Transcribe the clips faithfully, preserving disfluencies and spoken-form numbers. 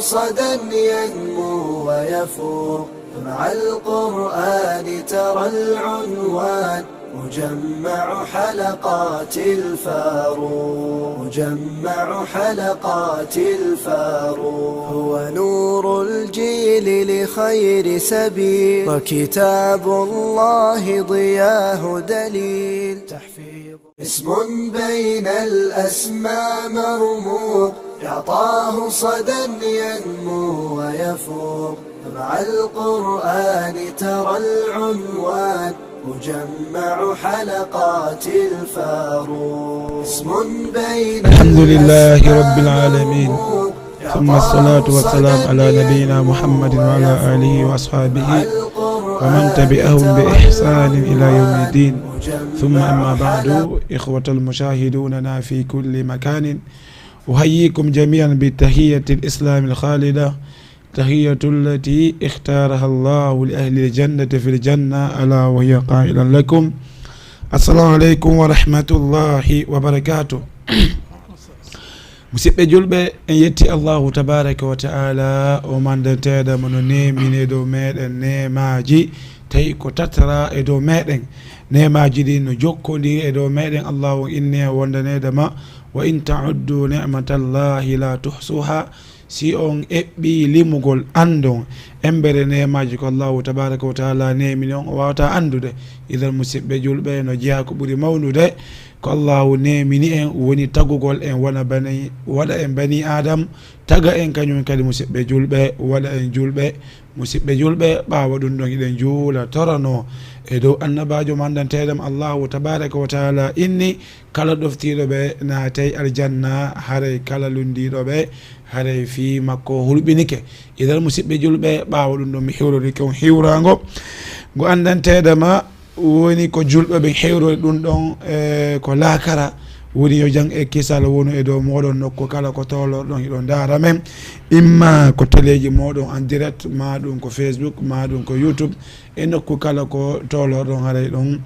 صدى ينمو ويفوق، مع القرآن ترى العنوان، مجمع حلقات الفاروق، مجمع حلقات الفاروق، هو نور الجيل لخير سبيل، وكتاب الله ضياه دليل، تحفيظ اسم بين الأسماء مرموق، يعطاه صدى ينمو ويفوق، مع القرآن ترى العنوان، مجمع حلقات الفاروق، اسم بين الحمد لله رب العالمين. ثم الصلاة والسلام على نبينا محمد وعلى آله وأصحابه ومن تبعهم بإحسان إلى يوم الدين. ثم أما بعد، إخوة المشاهدوننا في كل مكان، أحييكم جميعا بتحية الإسلام الخالدة، تحية التي اختارها الله لأهل الجنة في الجنة، ألا وهي قائلا لكم: السلام عليكم ورحمة الله وبركاته. Musidɓe julɓe, en yetti Allahu tabaraka wa ta'ala, o mandanteeɗo mo no neemini e dow meɗen neemaaji, tawi ko tatara e dow meɗen. Neemaaji ɗi no jokkondiri e dow meɗen. Allahu inni e wondaneede ma: "Wa in ta'uddu ni'matallahi la tuhsuha." Si on eɓɓi limugol, anndon embere neemaaji ko Allahu tabaraka wa ta'ala neemini on, o waawata anndude. Idan, musidɓe julɓe, no jeyaa ko ɓuri mawnude, ko Allahu neemini en, woni tagugol en wona bani, waɗa en bani Adam, taga en kañum kadi, musidɓe julɓe, waɗa en julɓe. Musidɓe julɓe, ɓaawo ɗum ɗon, hiɗen juula torano e dow annabaajo mandanteeɗo mo Allahu tabaraka wa ta'ala inni, kala ɗoftiiɗo ɓe naatay aljanna, haray kala lunndiiɗo ɓe, haray fii makko hulɓinike. Idan, musidɓe julɓe, ɓaawo ɗum ɗon, mi hiwrorike on hiwraango ngo anndanteeɗo ma, woni ko julɓe ɓen hewrori ɗum ɗon, e ko laakara. Woni yo jam e kisal wonu e dow mooɗon nokku kala ko tolorɗon hiɗon ndaara men, imma ko teleeji mooɗon en direct, maa ɗum ko Facebook, maa ɗum ko YouTube, e nokku kala ko tolorɗon haray ɗon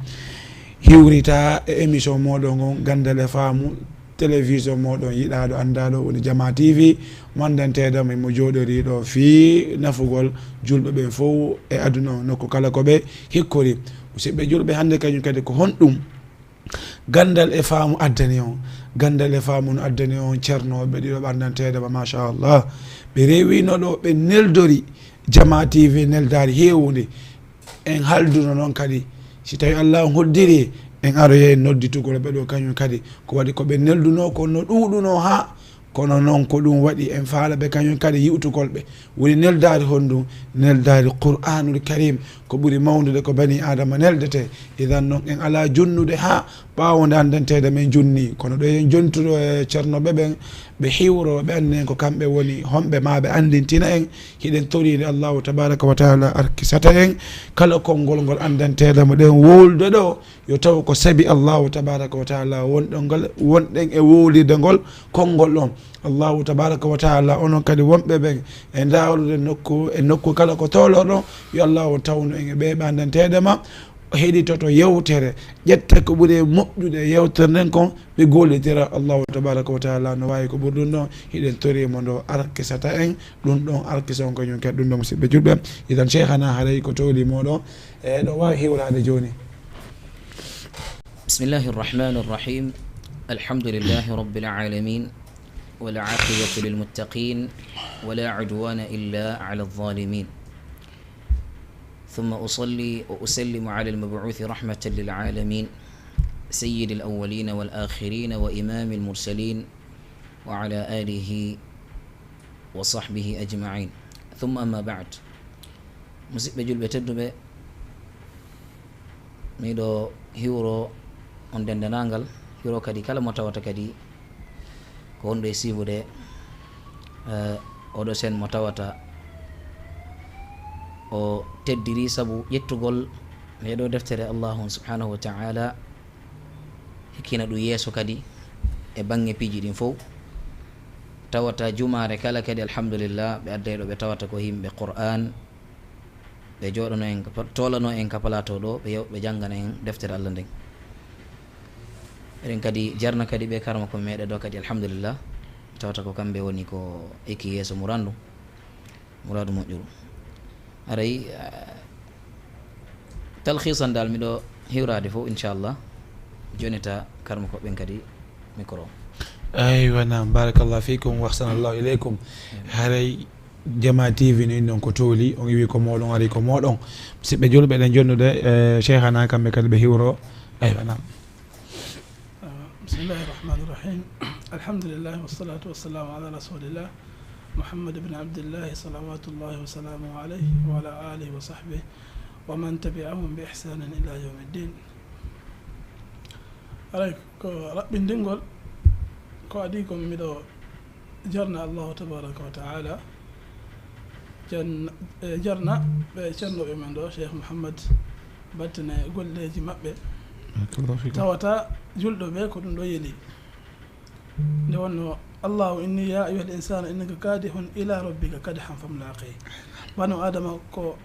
hiwrita e émission mooɗon on, Ganndal e Faamu, télévision mooɗon yiɗaaɗo, anndaaɗo, woni Jamaa T V, mandanteeɗo mo, mo jooɗoriiɗo fii nafugol julɓe ɓen fow e aduna on, nokku kala ko ɓe hikkori. Musidɓe julɓe, hannde kañum kadi ko honɗum Ganndal e Faamu addani on? Ganndal e Faamu no addani on ceernooɓe ɗiɗo ɓanndanteeɗo ma, machallah. Ɓe rewino ɗo, ɓe neldori, Jamaa T V neldaari heewundi. En halduno noon kadi, si tawi Allah on hoddiri, en aroyay nodditugol ɓe ɗo kañum kadi. Ko waɗi ko ɓe neldunoo ko no ɗuuɗunoo haa, kono noon ko ɗum waɗi en faala ɓe kañum kadi yi'utugol ɓe. Woni neldaari honɗum? Neldaari Qur'aanul Kariim, ko ɓuri mawnude ko banii Aadama neldetee. Idan noon en alaa junnude haa ɓaawo nde anndanteeɗo men junni. Kono ɗo en jontuɗo e ceernooɓe ɓen, ɓe hiwro, ɓe anndinen ko kamɓe woni honɓe, maa ɓe anndintina en. Hiɗen toriinde Allahu tabaraka wa taala arkisata en kala konngol ngol anndanteeɗo mo ɗen wowlude ɗo, yo taw ko sabi Allahu tabaraka wa taala wonɗon ngol, wonɗen e wowlirde ngol konngol ɗon. Allahu tabaraka wa taala, onon kadi wonɓe ɓen e ndaarude nokku, e nokku kala ko tolorɗon, yo Allahu tawnu en e ɓee ɓe anndanteeɗo ma, heɗitoto yewtere, ƴetta ko ɓuri e moƴƴude e yewtere nden kon, ɓe gollitira. Allahu tabaraka wa taala no waawi ko ɓuri ɗum ɗon. Hiɗen torii mo ndo arkisata en ɗum ɗon, arkisa on kañum kadi ɗum ɗon, musidɓe julɓe. Idan, Cheikhana, haray ko towli moɗon, e ɗo waawi hiwraade jooni. بسم الله الرحمن الرحيم. الحمد لله رب العالمين، والعاقبة للمتقين، ولا عدوان إلا على الظالمين. ثم أصلي وأسلم على المبعوث رحمة للعالمين، سيد الأولين والآخرين وإمام المرسلين، وعلى آله وصحبه أجمعين. ثم أما بعد. Musidɓe julɓe tedduɓe, miɗo hiwro on denndaangal, hiwro kadi kala mo tawata kadi ko wonɗo e siifude, eh, oɗo seen mo tawata o teddiri sabu ƴettugol nde ɗo deftere Allahu subhanahu wa ta'ala, hikkina ɗum yeeso kadi e baŋŋe piiji ɗin fow. Tawata jumaare kala kadi, alhamdulillah, ɓe adday ɗo ɓe tawata ko yimɓe Qur'an, ɓe jooɗano en ka pa-, tolano en ka plateau ɗo, ɓe yaw-, ɓe janngana en deftere Allah nden. Eɗen kadi jarna kadi ɓe karama ko meɗe ɗo kadi, alhamdulillah, tawata ko kamɓe woni ko ikki yeeso murandu. Muraadu moƴƴuru. Haray, ah, talhiisan dal miɗo hiwraade fof, inchallah. Jonita karmako ɓen kadi micro. Aywa, naam, barakallahu fikum, wa ahsanallahu ilaykum. Haray Jama T V no innon ko tooli, on iwi ko mooɗon, ari ko mooɗon. Musidɓe julɓe, eɗen jonnude, eh, Cheikhana, kamɓe kadi ɓe hiwro. Aywa, naam. Ah, bismillahi rahmani rahim. Alhamdulillah, wassalatu wassalamu ala rasulillah, Muhammad ibn Abdillah, salawatullahi wa salamuhu alayhi, wa ala alihi wa sahbihi, wa man tabi'ahum bi ihsanin ila yawmiddin. Haray ko raɓɓindingol, ko adii kon miɗo jarna Allahu tabaraka wa taala, jan-, e jarna ɓe ceernooɓe men ɗo, Cheikh Mouhammad, battane golleeji maɓɓe. Barakallahu fikum. Tawata julɗo ɓe ko ɗum ɗo yeli. Nde wonno, Allahu inni ya ayyuhal insana innaka kadihun ila rabbika kadihan famulaqih. Banu Adama ko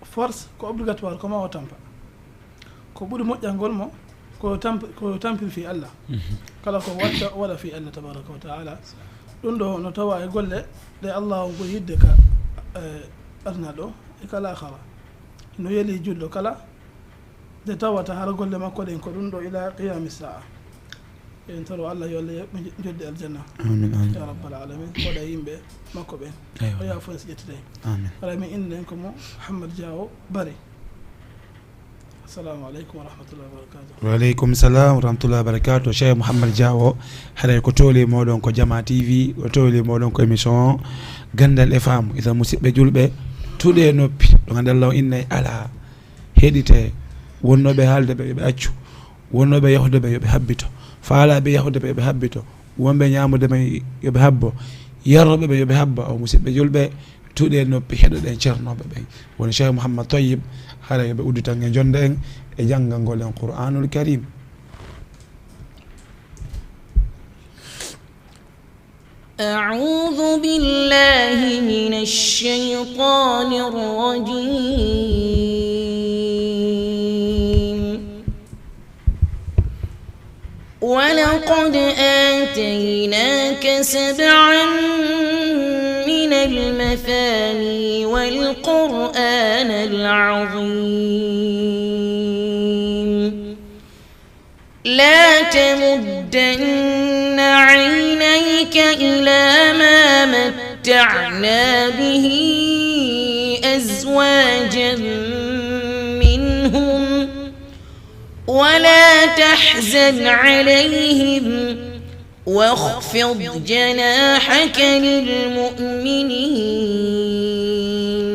force, ko obligatoire, ko ma o tampa. Ko ɓuri moƴƴangol mo, ko tamp-, ko tampir fi Allah. Mhm. Kala ko watta, waɗa fi Allah tabaraka wa taala. Ɗum ɗo no tawa e golle ɗe Allah o ɓuri yidde ka, eh, aduna ɗo e ka laakhara. No yeli julɗo kala, nde tawata hara golle makko ɗen ko ɗum ɗo ila qiyami saa. En toro Allah yo Allah yoɓ-, joddi aljanna. Amin, amin. Ya rabbal alamin. Waɗa yimɓe makko ɓen. Eywa. O yaa fof en si ƴettitay. Amin. Haray min innden ko mo Mouhammad Diawo Bari. Assalamu aleykum wa rahmatullahi wa barakatuh. Wa aleykum salam wa rahmatullahi wa barakatuh. Cheikh Mouhammad Diawo, haray ko tooli mooɗon ko Jama T V, ko tooli mooɗon ko émission Ganndal e Faamu. Isan musidɓe julɓe, tuɗe noppi. Ɗo ganndal law innay alaa. Heɗite, wonnooɓe haalde ɓe, yo ɓe accu. Wonnooɓe yahude ɓe, yo ɓe habbito. Faalaaɓe yahude ɓe, yo ɓe habbito. Wonɓe ñaamude ɓe, yo ɓe habbo. Yarooɓe ɓe, yo ɓe habba. O musidɓe julɓe, tuɗe noppi, heɗoɗen ceernooɓe ɓen. Woni Cheikh Mouhammad Tayyib, hara yo ɓe udditan en jonnde en e janngangol en Qur'anul Karim. أعوذ بالله من الشيطان الرجيم. ولقد آتيناك سبعا من المثاني والقرآن العظيم. لا تمدن عينيك إلى ما متعنا به أزواجا منهم ولا تحزن عليهم واخفض جناحك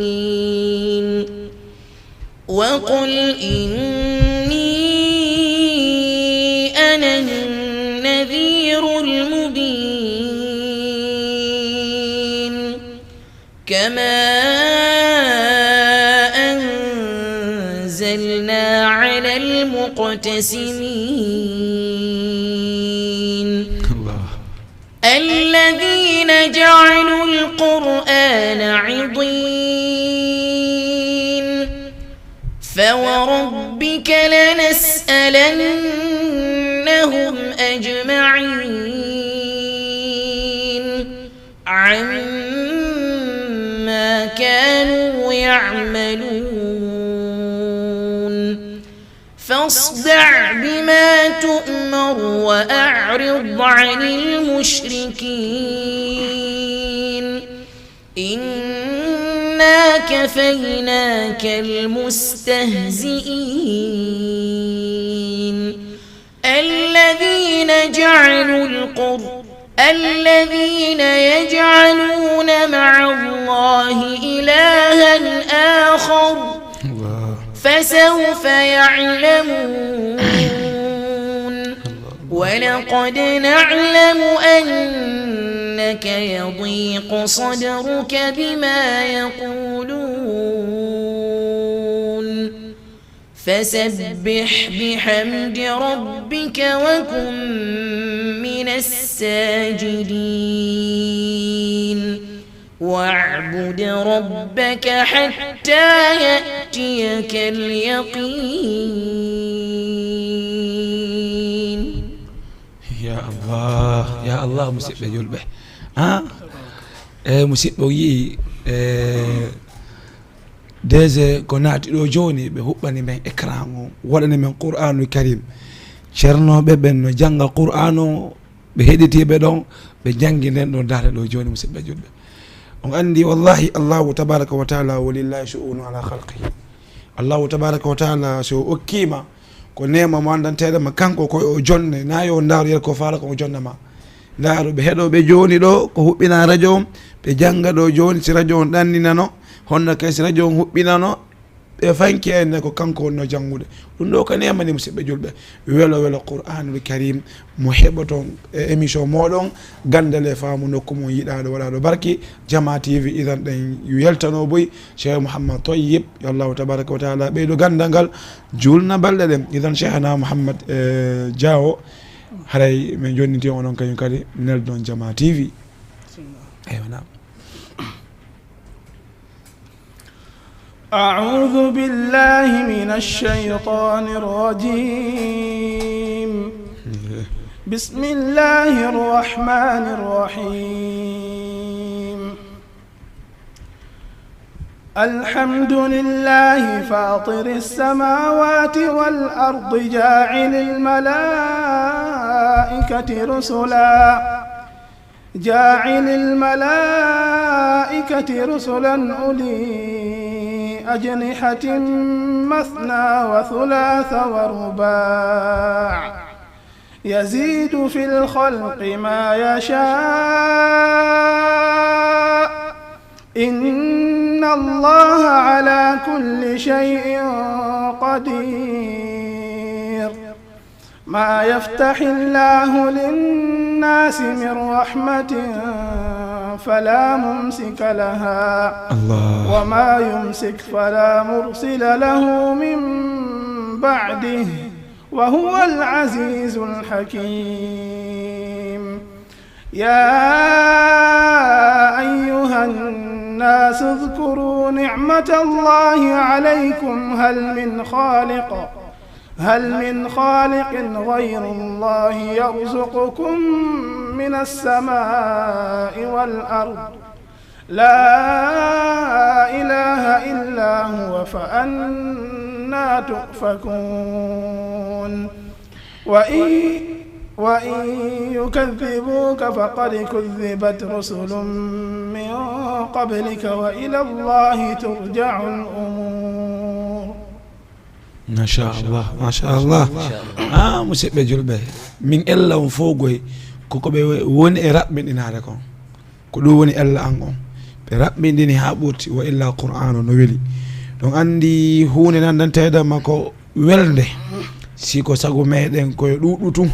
للمؤمنين. وقل إني أنا النذير المبين. كما أنزلنا على المقتسمين. الله. الذين جعلوا القرآن عضين. فوربك لنسألنهم أجمعين عما كانوا يعملون. فاصدع بما تؤمر وأعرض عن المشركين. إنا كفيناك المستهزئين. الذين جعلوا القر-، الذين يجعلون مع الله إلها آخر. الله. فسوف يعلمون. ولقد نعلم أنك يضيق صدرك بما يقولون. فسبح بحمد ربك وكن من الساجدين. واعبد ربك حتى يأتيك اليقين. Ya Allah, ya Allah, musidɓe julɓe. Ah, e musidɓe o yii E, D G ko naati ɗo jooni, ɓe huɓɓani men écran o, waɗani men Qur'aanul Karim. Ceernooɓe ɓen no jannga Qur'aan o, ɓe heɗitiiɓe ɗon, ɓe janngi nden ɗon daande ɗo jooni, musidɓe julɓe. On anndi, wallahi, Allahu tabaraka wa taala, walillahi shu'unu ala khalqihi. Allahu tabaraka wa taala, so o okkiima, ko neema mo anndanteeɗo ma, kanko ko o jonne, na yo ndaaru yer ko faala ko o jonna ma. Ndaaru ɓe heɗo ɓe jooni ɗo, ko huɓɓina radio on, ɓe jannga ɗo jooni, si radio on ɗanninano, honno kay si radio on huɓɓinano, ɓe fanki en ne ko kanko wonno janngude. Ɗum ɗo ko neema ni, musidɓe julɓe. Welo, welo Qur'aanul Karim, mo heɓoton e émission mooɗon, Ganndal e Faamu, nokku mon yiɗaaɗo, waɗaaɗo barki, Jama T V, idan ɗen yeltano boy, Cheikh Mouhammad Tayyib, yo Allahu tabaraka wa taala ɓeydo ganndal ngal, juulna balɗe ɗen. Idan Cheikhana Mouhammad, eh, Diawo, haray min jonniti onon kañum kadi, nelɗon Jama T V. Eywa, naam. أعوذ بالله من الشيطان الرجيم. بسم الله الرحمن الرحيم. الحمد لله فاطر السماوات والأرض جاعل الملائكة رسلا جاعل الملائكة رسلا أولي أجنحة مثنى وثلاث ورباع يزيد في الخلق ما يشاء إن الله على كل شيء قدير. ما يفتح الله للناس من رحمة فلا ممسك لها الله. وما يمسك فلا مرسل له من بعده وهو العزيز الحكيم. يا أيها الناس اذكروا نعمة الله عليكم هل من خالق هل من خالق غير الله يرزقكم من السماء والأرض لا إله إلا هو فأنى تؤفكون. وإن وإن يكذبوك فقد كذبت رسل من قبلك وإلى الله ترجع الأمور. Machallah, machallah. Ah, musidɓe julɓe, min ella on fof goy, koko ɓe woni e raɓɓinɗinaade kon. Ko ɗum woni ella an on. Ɓe raɓɓinɗini haa ɓurti, wa illa Qur'aanu no weli. Ɗon anndi huunde nanndanteeɗo ma ko welde. Si ko sago meɗen koye ɗuuɗu tun.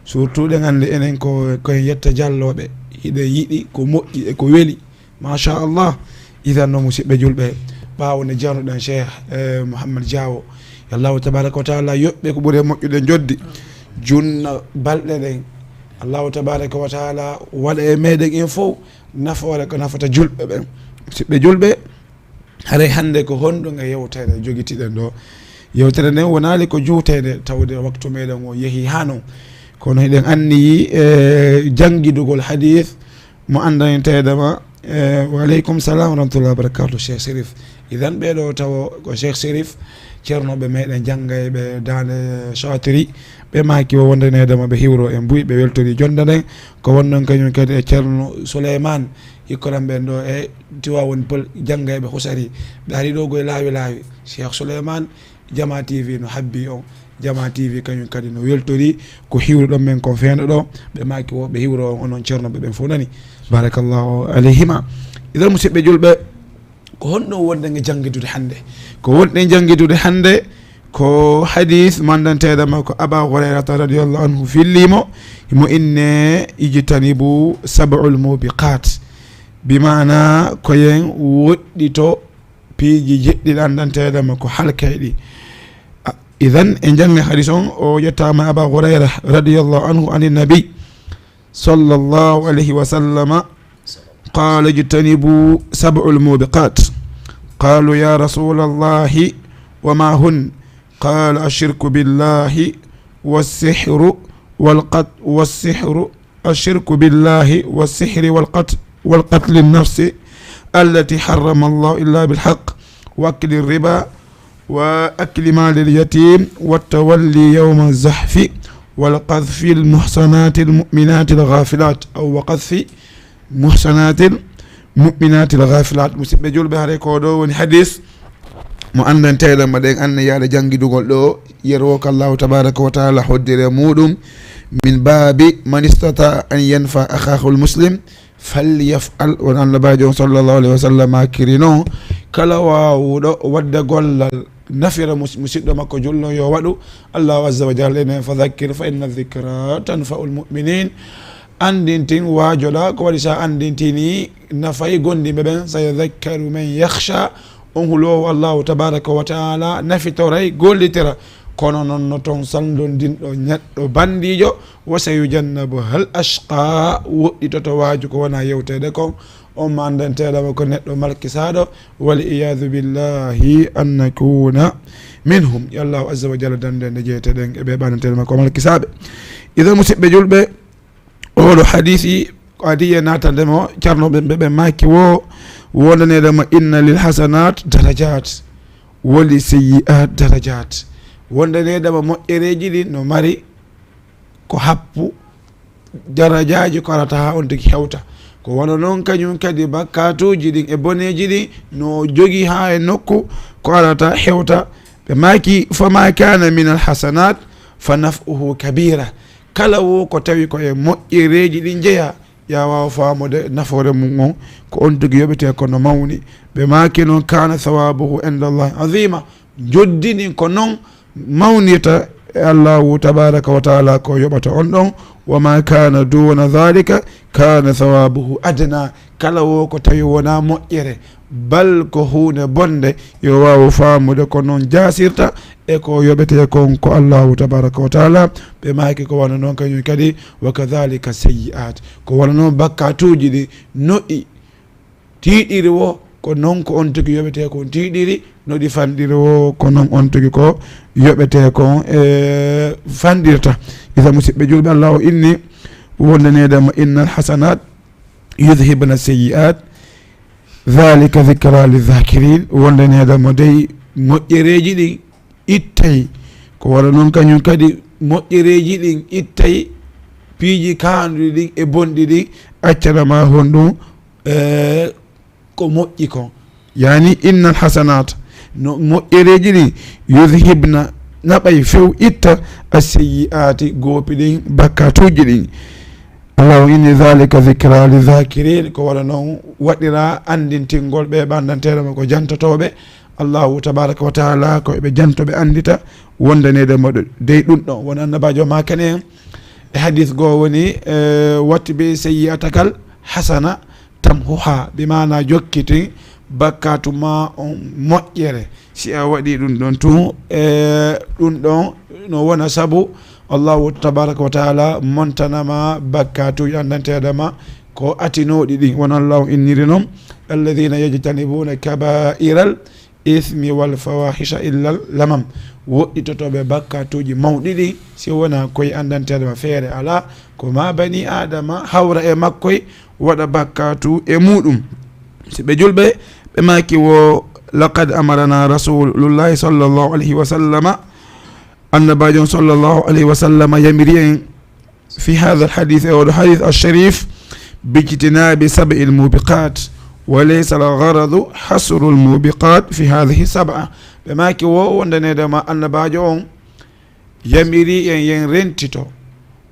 Surtout ɗen anndi enen ko, ko en yetta jallooɓe. Hiɗen yiɗi ko moƴƴi e ko weli. Machallah. Idan no musidɓe julɓe, ɓaawo nde jarnuɗen Cheikh, eh, Mouhammad Diawo, yo Allahu tabaraka wa taala yoɓɓe ko ɓuri e moƴƴude joddi, junna balɗe ɗen. Allahu tabaraka wa taala waɗa e meɗen en fof nafoore ko nafata julɓe ɓen. Musidɓe julɓe, haray hannde ko honɗum e yewtere jogitiɗen ɗo? Yewtere nden wonaali ko juuteede, tawde waktu meɗen o yehi haa non. Kono hiɗen anniyi, eh, janngidugol hadith mo anndanteeɗo ma. Eh, wa aleykum salam wa rahmatullahi wa barakatuh, Cheikh Chérif. Idan ɓeeɗo tawo ko Cheikh Chérif, ceernooɓe meɗen janngayɓe daande Chatiri, ɓe maaki o wondaneede ma ɓe hiwro en buy, ɓe weltori jonde nden. Ko wonnon kañum kadi e Ceerno Souleymane, hikkoran ɓen ɗo e Tiwaawan Pël, janngayɓe Husari. Ɓe ari ɗo goye laawi laawi. Cheikh Souleymane, Jama T V no habbi on. Jama T V kañum kadi no weltori ko hiwruɗon men kon feendo ɗo. Ɓe maaki wo ɓe hiwro on, onon ceernooɓe ɓen fof nani. Barakallahu alayhima. Idan musidɓe julɓe, ko honɗum wonɗen e janngidude hannde? Ko wonɗen janngidude hannde ko hadith mandanteeɗo ma ko Aba Hurayrata radiyallahu anhu fillimo, mo inne ijtanibu sab'ul mubiqat. Bi maana ko yen woɗɗito piiji jeɗɗi ɗi anndanteeɗo ma ko halkayɗi. A, idan, e jannge hadis on, o yettaama Aba Hurayra radiyallahu anhu anin nabi sallallahu alayhi wa sallama, qala, ijtanibu sab'ul mubiqat. Qalu, ya rasulallahi, wa ma hun? Qala, ashirku billahi, wa sihru, wal qat-, wa sihru, الشرك بالله والسحر والقتل، والقتل النفس التي حرم الله إلا بالحق، وأكل الربا، وأكل مال اليتيم، والتولي يوم الزحف، والقذف المحصنات المؤمنات الغافلات، أو وقذف محصنات المؤمنات الغافلات. Musidɓe julɓe, hare ko ɗo woni hadis mo anndanteɗen ma ɗen anniyaare janngidugol ɗo, yerwo ko Allahu tabaraka wa taala hoddiri e muɗum, min baabi man istata an yanfa akhahul muslim, falyaf'al. Won Annabajo on sallallahu alaihi wa sallam akiri non, kala wawuɗo wadde gollal nafira mus-, musidɗo makko julno yo waɗu. Allahu azza wa jalla ene, "Fadhakkir fa inna dhikra tanfa'ul mu'minin." Anndintin, waajoɗa, ko waɗi sa anndintini nafay gondiɓe ɓen. "Sayadhakkaru man yakhsha." On hulowo Allahu tabaraka wa taala nafitoray, gollitira. Kono non no ton saldondinɗo neɗɗo bandijo, "Wa sayujannabuhal ashqa." Woɗɗitoto waaju ko wona yewteede kon. On ma anndanteeɗo ma ko neɗɗo malkisaɗo. "Wal iyadu billahi an nakuna minhum." Yo Allahu azza wa jalla dande nde jeeteɗen e ɓe ɓanndanteeɗo ma ko malkisaɓe. Idan, musidɓe julɓe, oɗo hadisi ko adi e natande mo carnoɓe ɓe, ɓe maki wo wondaneɗo mo, "Inna lil hasanat darajat, wali sayyi'at darajat." Wondaneɗo mo moƴƴereji ɗin no mari ko happu darajaaji ko arata haa on tigi hewta. Ko wano non kañum kadi bakkatuuji ɗin e boneeji ɗin no jogi haa e nokku ko arata hewta. Ɓe maaki, "Fama kana min alhasanat fa naf'uhu kabira." Kala wo ko tawi ko e moƴƴereeji ɗin jeya, ya waawa faamude nafoore mum on, ko on tigi yoɓete ko no mawni. Ɓe maaki non, "Kana thawabuhu inda Allahi azima." Joddini ko non mawnirta e Allahu tabaraka wa taala ko yoɓata on ɗon. "Wa ma kana duna dhalika kana thawabuhu adna." Kala wo ko tawi wona moƴƴere, bal ko huunde bonde, yo waawu faamude ko non jaasirta e ko yoɓete kon ko Allahu tabaraka wa taala. Ɓe maaki ko wano non kañum kadi, "Wa kadhalika sayyi'at." Ko wano non bakkatuuji ɗi no ɗi tiiɗiri wo, ko non ko on tigi yoɓete kon tiiɗiri, no ɗi fanɗiri wo, ko non on tigi ko yoɓete kon, e, fanɗirta. Isa, musidɓe julɓe, Allah o inni wondaneede mo, "Innal hasanat yudhibna sayyi'at, dhalika dhikra lidhakirin." Wondaneede mo dey moƴƴereeji ɗin ittay. Ko wano non kañum kadi moƴƴereeji ɗin ittay piiji kaanduɗi ɗin e bonɗi ɗin, accana ma honɗum, e, ko moƴƴi kon. Yani, "Innal hasanat", no moƴƴereeji ɗin, "yudhibna", naɓay few itta, "as-sayyi'ati", goopi ɗin, bakkatuuji ɗin. Allah o inni, "Dhalika dhikra lidhakirin", ko wano non waɗira anndintingol ɓe ɓanndanteeɗo mo ko jantotooɓe Allahu tabaraka wa taala, ko ɓe jantoɓe anndita wondaneede mo ɗo. Dey ɗum ɗon, won annabaajo maakani en e hadis goo woni, e, "Watbi sayyi'atakal hasana tamhuha", bi maana jokkitin bakkatu ma on moƴƴere. Si a waɗi ɗum ɗon tun, e, ɗum ɗon no wona sabu Allahu tabaraka wa taala montanama bakkatuuji anndanteeɗa ma ko atinooɗi ɗin. Wona Allahu inniri non, "Alladhina yajtanibuna kaba'iral ithmi wal fawahisha illa lamam." Woɗɗitotooɓe bakkatuuji mawɗi ɗin, si wona koye anndanteeɗa ma, feere alaa, ko ma bani Adama hawra e makkoy, waɗa bakkatu e muɗum. Si ɓe julɓe, ɓe maaki wo, "Laqad amarana rasulullahi sallallahu alayhi wa sallama", annabaajo on sallallahu alayhi wa sallama yamiri en, "fi hadha alhadith", e oɗo hadith alsharif, "bijtinabi sab'il mubiqat, wa laysa algharadu hasru almubiqat fi hadhihi sab'a." Ɓe maaki wo wondaneede ma annabaajo on yamiri en yen rentito,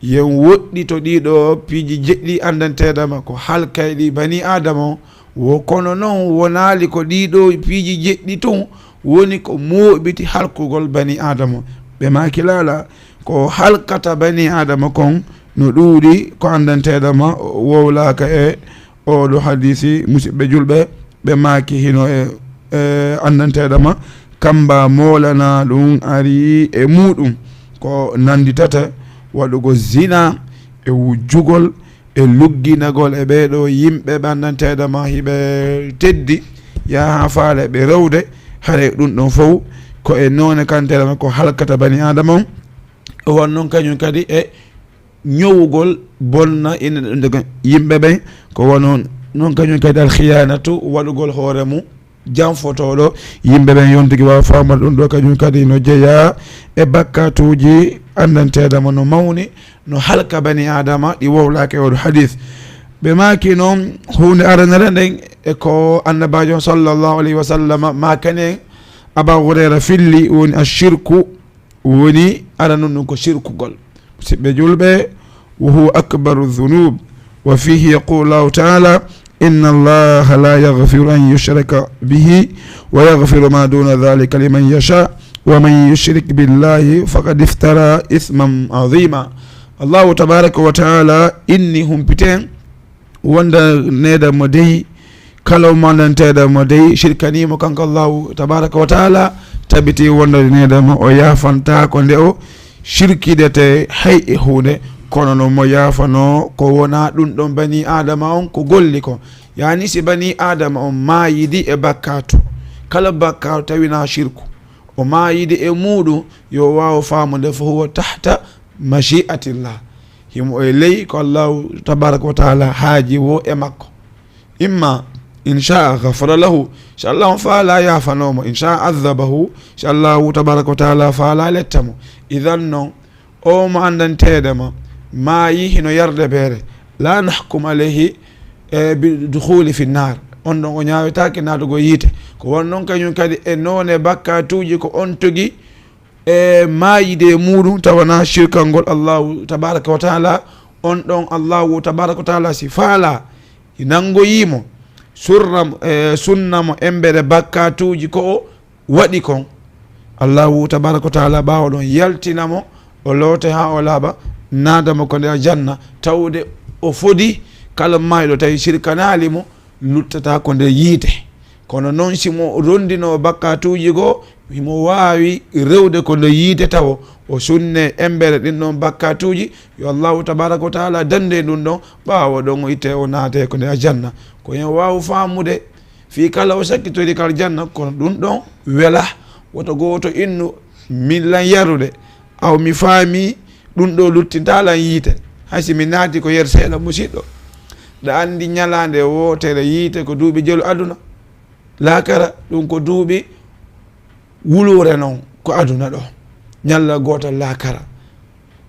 yen woɗɗito ɗiɗo piiji jeɗɗi anndanteeɗa ma ko halkayɗi bani Adama on. Wo kono non wonaali ko ɗiɗo piiji jeɗɗi tun woni ko mooɓiti halkugol bani Adama on. Ɓe maaki laala ko halkata bani Adama kon no ɗuuɗi, ko anndanteeɗa ma wowlaaka e oɗo hadisi, musidɓe julɓe, ɓe maaki hino e, e anndanteeɗa ma, kamba moolana ɗum ari e muɗum. Ko nannditata waɗugo zina e wujjugol e lugginagol e ɓeeɗo yimɓe ɓe anndanteeɗa ma hiɓe teddi, yaha haa faale ɓe rewde, hare ɗum ɗon fow ko e noone kanteeɗa ma ko halkata bani Adama on. O won noon kañum kadi e ñowugol bonna ina ɗum daga yimɓe ɓen, ko wano Noon kañum kadi alkhiyanatu, waɗugol hoore mum janfotooɗo yimɓe ɓen, yontuki waawa faamorde ɗum ɗo, kañum kadi no jeyaa e bakkatuuji anndanteeɗa mo no mawni, no halka bani Aadama, ɗi wowlaaka e oɗo hadis. Ɓe maaki noon huunde aranere nden e ko Annabaajo on sallallahu alayhi wa sallam maakani en, Aba Hurayra filli, woni ashirku, woni aranun ɗum ko shirkugol. Musidɓe julɓe, wa huwa akbaru dhunub, wa fihi yaqulu Allahu taala, inna Allaha la yaghfiru an yushraka bihi wa yaghfiru ma duna dhalika liman yasha, wa man yushrik billahi faqad iftara ithman adhima. Allahu tabaraka wa taala inni humpiten wonda needa mo dey, kala mo anndanteeɗa mo dey shirkaniimo kanko Allahu tabaraka wa taala, tabiti wonda needa mo o yaafantaako nde o shirkidete hay e huunde, kono no mo yaafanoo ko wonaa ɗum ɗon bani Aadama on ko golli ko. Yaani si bani Aadama on maayidi e bakkaatu, kala bakkaatu tawinaa shirku, o maayidi e muuɗum, yo waaw faamude fo huwa tahta mashi'atillah. Himo e ley ko Allahu tabaraka wa taala haaji wo e makko. Imma in sha'a ghafara lahu, inchallah on faala yaafanoo mo, in sha'a adhabahu, inchallahu tabaraka wa taala faala letta mo. Idan noon, o mo anndanteeɗa ma maayi hino yarde beere, la nahkum alayhi e bi dukhuli fi nnar, on ɗon o ñaawetaake naatugol yiite. Ko won noon kañum kadi e noone bakkatuuji ko on togi e maayide e muuɗum, tawana shirkangol Allahu tabaraka wa taala, on ɗon Allahu tabaraka wa taala si faala, nanngoyii mo, surra, e sunna mo embere bakkatuuji ko o waɗi kon. Allahu tabaraka wa taala ɓaawo ɗon yaltina mo, o loote haa o laaɓa, naada mo ko nde aljanna, tawde o fodi kala maayɗo tawi shirkanaali mo, luttata ko nde yiite. Kono noon, si mo ronndinoo bakkatuuji goo, himo waawi rewde ko nde yiite tawo, o sunne embere ɗin ɗon bakkatuuji, yo Allahu tabaraka wa taala dannde ɗum ɗon, ɓaawo ɗon o itte o naate ko nde aljanna. Ko en waawu faamude fii kala o sakkitori ka aljanna, kono ɗum ɗon wela. Woto gooto innu, min lan yarude, aw mi faami ɗum ɗo luttinta lan yiite. Hay si mi naati ko yer seeɗa, musiɗɗo, ɗa anndi ñalaande wootere yiite ko duuɓi jelu aduna. Laakara, ɗum ko duuɓi wuluure non ko aduna ɗo. Ñalla gootal laakara.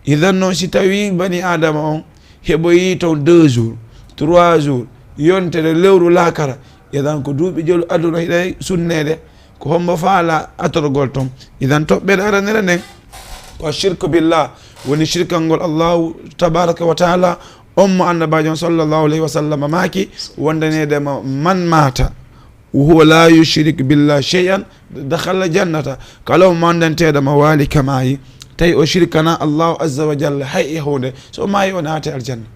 Idan noon, si tawii bani Aadama on heɓoyii toon deux jours, trois jours, yontere, lewru, laakara, idan ko duuɓi jelu aduna hiɗay sunneede. Ko hombo faala atorgol toon? Idan toɓɓere aranere nden ko shirku billah, woni shirkangol Allahu tabaraka wa taala. On mo Annabaajo on sallallahu alayhi wa sallam maaki wondaneede ma, man maata wa huwa la yushrik billah shay'an dakhala jannata. Kala mo anndanteeɗo ma waali ka maayi, tawi o shirkana Allahu azza wa jalla hay e huunde, so o maayi o naate aljanna.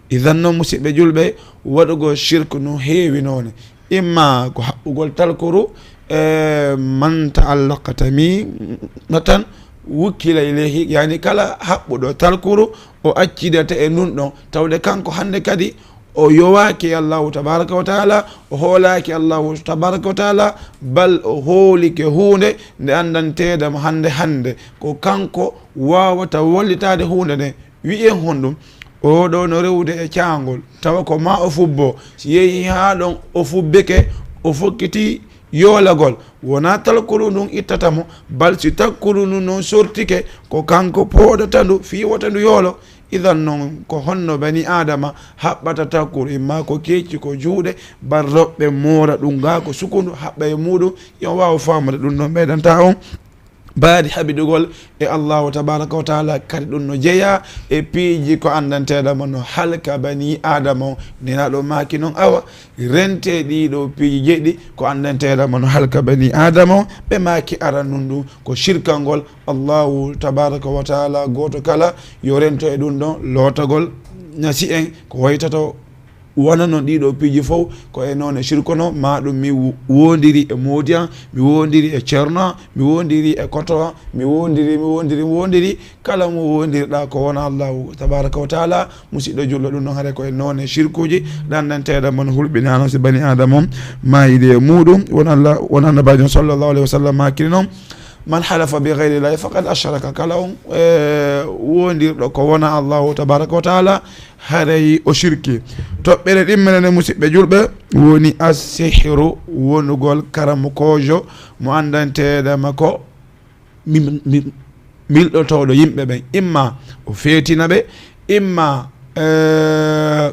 Idan noon, musiɓɓe julɓe, waɗugol shirku no heewi noone. Imma ko haɓɓugol talkuru, e man ta'allaqa tamimatan wukkila ilayhi, yani kala haɓɓuɗo talkuru, o accidete e ndun ɗon, tawde kanko hannde kadi o yowaaki e Allahu tabaraka wa taala, o hoolaaki Allahu tabaraka wa taala, bal o hoolike huunde nde anndanteeɗo mo hannde hannde, ko kanko waawata wallitaade huunde nden. Wi'en honɗum? Oo ɗoo no rewde e caangol, tawa ko maa o fubboo. Si yehii haa ɗon o fubbike, o fokkiti yoolagol, wonaa talkuru ndun ittata mo, bal si talkuru ndun non sortike, ko kanko pooɗata ndu fii wota ndu yoolo. Idan non, ko honno bani Aadama haɓɓata talkuru, imma ko keeci, ko juuɗe, bal roɓɓe moora ɗum gaa ko sukundu, haɓɓa e muuɗum, yo waaw faamude ɗum ɗon ɓeydanta on mbaadi haɓidugol e Allahu tabaraka wa taala. Kadi ɗum no jeyaa e piiji ko anndanteeɗa mo no halka bani Aadama on. Nenaaɗo maaki non, awa, rente ɗiɗo piiji jeɗɗi ko anndanteeɗa mo no halka bani Aadama on. Ɓe maaki aranun ɗum ko shirkangol Allahu tabaraka wa taala gooto kala, yo rento e ɗum ɗon lootagol nasi en ko waytato wona noon ɗiɗo piiji fof ko e noone shirkono, ma ɗum mi wo-, wondiri e moodi am, mi wondiri e ceerno am, mi wondiri e koto am, mi wondiri, mi wondiri, mi wondiri, kala mo wondirɗa ko wona Allahu tabaraka wa taala, musiɗɗo julɗo, ɗum ɗon haɗa ko e noone shirkuuji ɗanɗanteeɗa mon hulɓinaano si bani Aadama on maayidi e muuɗum. Won Allah, won Annabaajo on sallallahu alayhi wa sallam maakiri noon, Man halafa bi gayri llahi faqad ashraka. Kala on, eh, wondirɗo ko wona Allahu tabaraka wa taala, haray o shirki. Toɓɓere ɗimmere nde, musidɓe julɓe, woni assihru, wonugol karamokoojo mo anndanteeɗo ma ko mi-, mi-, milɗotooɗo yimɓe ɓen. Imma o feetina ɓe, imma, eh,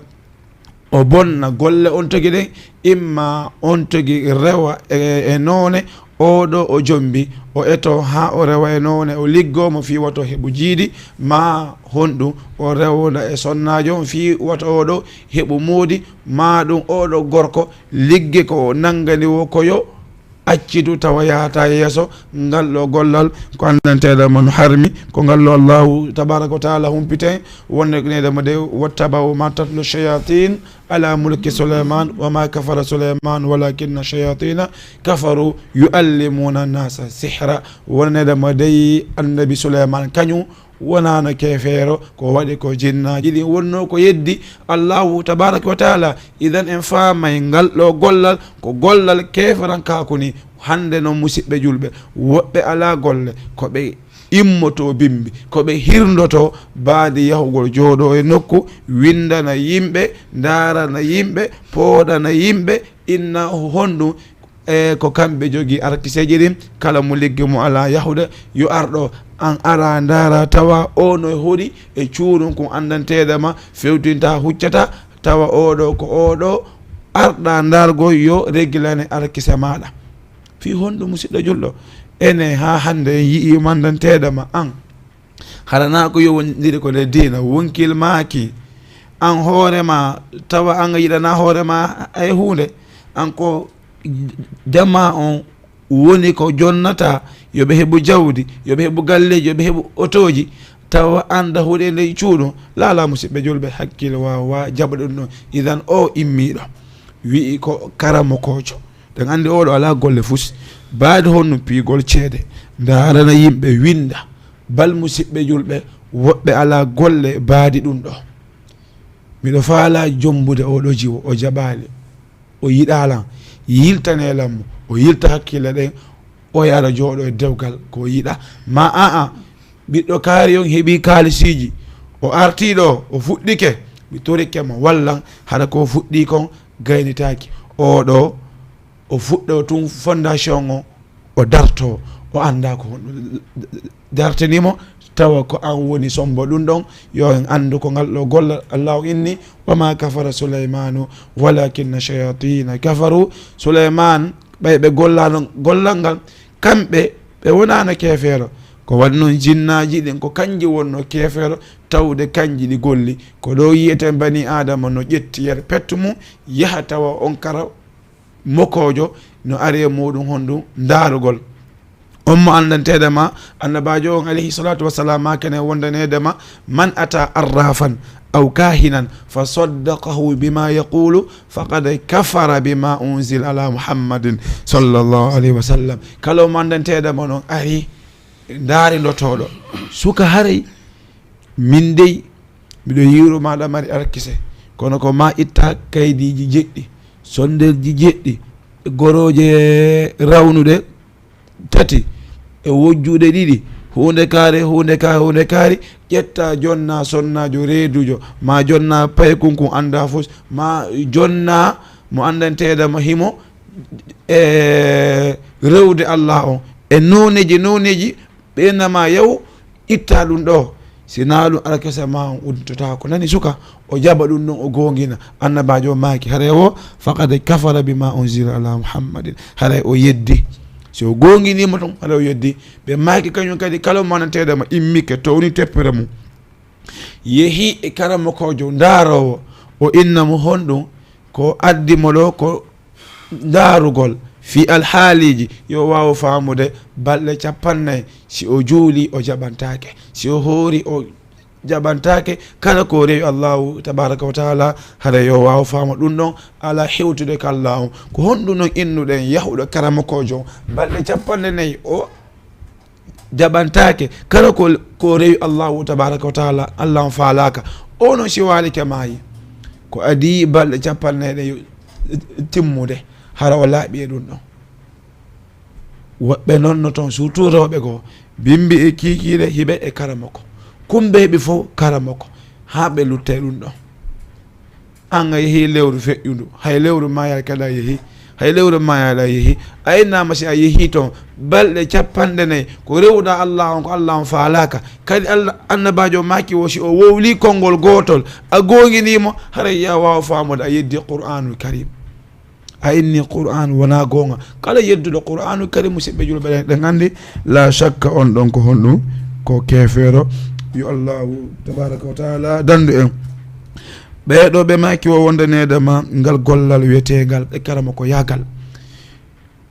o bonna golle on togi ɗen, imma on togi rewa e, e noone, oɗo o jombi, o eto haa o rewa e noone, o liggoo mo fii wato heɓu jiidi, ma honɗum o rewda e sonnaajo on fii wato oɗo heɓu moodi, ma ɗum oɗo gorko ligge ko o nanngani wo ko yo accitu tawa yahata yeeso. Ngal ɗo gollal ko anndanteeɗo ma no harmi, ko ngal ɗo Allahu tabaraka wa taala humpiten, wonde neɗɗo mo de, "Wattaba'u ma tatlu shayatin ala mulki Sulaiman wa ma kafara Sulaiman walakinna shayatina kafaru yuallimuna nasa sihra." Wonde neɗɗo mo de, annabi Sulaiman kañum wonaano keefeero, ko waɗi ko jinnaaji ɗin wonnoo ko yeddi Allahu tabaraka wa taala. Idan en faamay ngal ɗo gollal ko gollal keeferankaaku ni. Hannde non, musidɓe julɓe, woɓɓe alaa golle, ko ɓe immotoo bimbi, ko ɓe hirndotoo baadi yahugol jooɗoo e nokku, winndana yimɓe, ndaarana yimɓe, pooɗana yimɓe, inna honɗum, e ko kamɓe jogii arkiseeji ɗin. Kala mo ligge mo alaa yahude, yo ar ɗo, an ara ndaara tawa o no hoɗi e cuuɗum kun anndanteeɗo ma, fewtinta huccata, tawa oɗo ko oɗo arɗa ndaargol, yo regilane arkise maaɗa. Fii honɗum, musidɗo julɗo? Ene haa hannde en yi'ii mo anndanteeɗo ma an. Hara na ko yo wondiri ko nder diina, wonkil maaki. An hoore ma, tawa an a yiɗana hoore ma hay huunde. An ko jama on woni ko jonnata, yo ɓe heɓu jawdi, yo ɓe heɓu galleeji, yo ɓe heɓu otooji, tawa an da huɗe nder cuuɗo. Lala, musidɓe julɓe, hakkille waawa jaɓa ɗum ɗon. Idan o immiiɗo wi'i ko karamokoojo. Ɗen anndi oɗo alaa golle fus. Baadi honno piigol ceede, ndaarana yimɓe, winnda. Bal, musidɓe julɓe, woɓɓe alaa golle baadi ɗum ɗo. Miɗo faalaa jombude oɗo jiwo, o jaɓaali, o yiɗaa lan, yiltanee lan mo, o yilta hakkille ɗen, o yaara jooɗo e dewgal ko o yiɗa. Ma a'a, ɓiɗɗo kaari on heɓii kaalisiiji, o artii ɗo, o fuɗɗike, mi torike mo wallan, hara ko o fuɗɗii kon gaynitaaki. Oɗo, o fuɗɗo tun fondation o, o darto, o annda ko honɗum dartini mo, tawa ko an woni sombo ɗum ɗon. Yo en anndu ko ngal ɗo gollal Allahu inni, "Wa ma kafara Sulaymanu walakinna shayatina kafaru." Suleyman, ɓay ɓe gollano gollal ngal, kamɓe ɓe wonano keefeero. Ko waɗi non jinnaaji ɗin, ko kanji wonno keefeero, tawde kanji ɗi golli. Ko ɗo yi'eten bani Aadama no ƴetti yer pettu mum, yaha tawa on kara mokoojo no ari e muɗum honɗum ndaarugol. On mo anndanteeɗo ma, annabaajo on alayhi salatu wassalam, ma kene wondaneede ma, "Man ata arrafan aw kahinan fa saddaqahu bima yaqulu faqad kafara bima unzila ala Muhammadin sallallahu alayhi wa sallam." Kala mo anndanteeɗo ma non ari ndaari lotooɗo, suka haray min dey miɗo yiiru maɗa mari arkise, kono ko ma itta kaydiiji jeɗɗi, sondelji jeɗɗi, gorooje rawnuɗe tati, e wojjuɗe ɗiɗi, huunde kaare, huunde ka-, huunde kaari, ƴetta jonna sonnaajo reedujo, ma jonna paykunkun annda fus, ma jonna mo anndanteeɗo ma himo e rewde Allah on, e nooneeji, nooneeji, ɓe nama yaw itta ɗum ɗo, si naa ɗum alkesa ma on udditotaako. Nani suka, o jaɓa ɗum ɗon, o goongina. Annabaajo o maaki, haray wo, "Faqad kafara bima unzila ala Muhammadin." Haray o yeddi. Si o goonginii mo ton, haray o yeddi. Ɓe maaki kañum kadi, kala mo anndanteeɗo ma immike, towni teppere mum, yehi e karamokoojo ndaaroowo, o inna mo honɗum ko addi mo ɗo, ko ndaarugol fii alhaaliiji, yo waawu faamude balɗe cappannayi, si o juuli, o jaɓantaake, si o hoori, o jaɓantaake, kala ko rewi Allahu tabaraka wa taala, hara yo waawu faamu ɗum ɗon, ala hewtude ka Allahu. Ko honɗum non innuɗen yahuɗo karamokoojo balɗe cappanɗe nayi, o jaɓantaake, kala ko, ko rewi Allahu tabaraka wa taala, Allah on faalaaka. O non si waalike maayi, ko adii balɗe cappanɗe nayi ɗe yo timmude, hara o laaɓi e ɗum ɗon. Woɓɓe noon no toon, surtout rewɓe goo, bimbi e kiikiiɗe hiɓe e karamoko. Kumɓe heɓi fof karamoko, haa ɓe lutta e ɗum ɗoon. Aan a yehii lewru feƴƴundu, hay lewru maayaali kadi a yehii, hay lewru maayaali a yehii. A innaama si a yehii toon, balɗe capanɗe nayi, ko rewuɗaa Allah on, ko Allah on faalaaka. Kadi Allah, annabaajo o maaki wo, si o wowlii konngol gootol, a goonginii mo, haray yo a waaw faamude a yeddii Qur'aanul Kariim. A inni Qur'aan wonaa goonga. Kala yedduɗo Qur'aanu Kariim, musidɓe julɓe, ɗen, ɗen anndi, laa shakka on ɗon ko honɗum? Ko keefeero. Yo Allaahu tabaaraka wa taala dandu en. Ɓee ɗoo ɓe maaki wo wondaneede ma ngal gollal wiyeteengal e karama ko yaagal.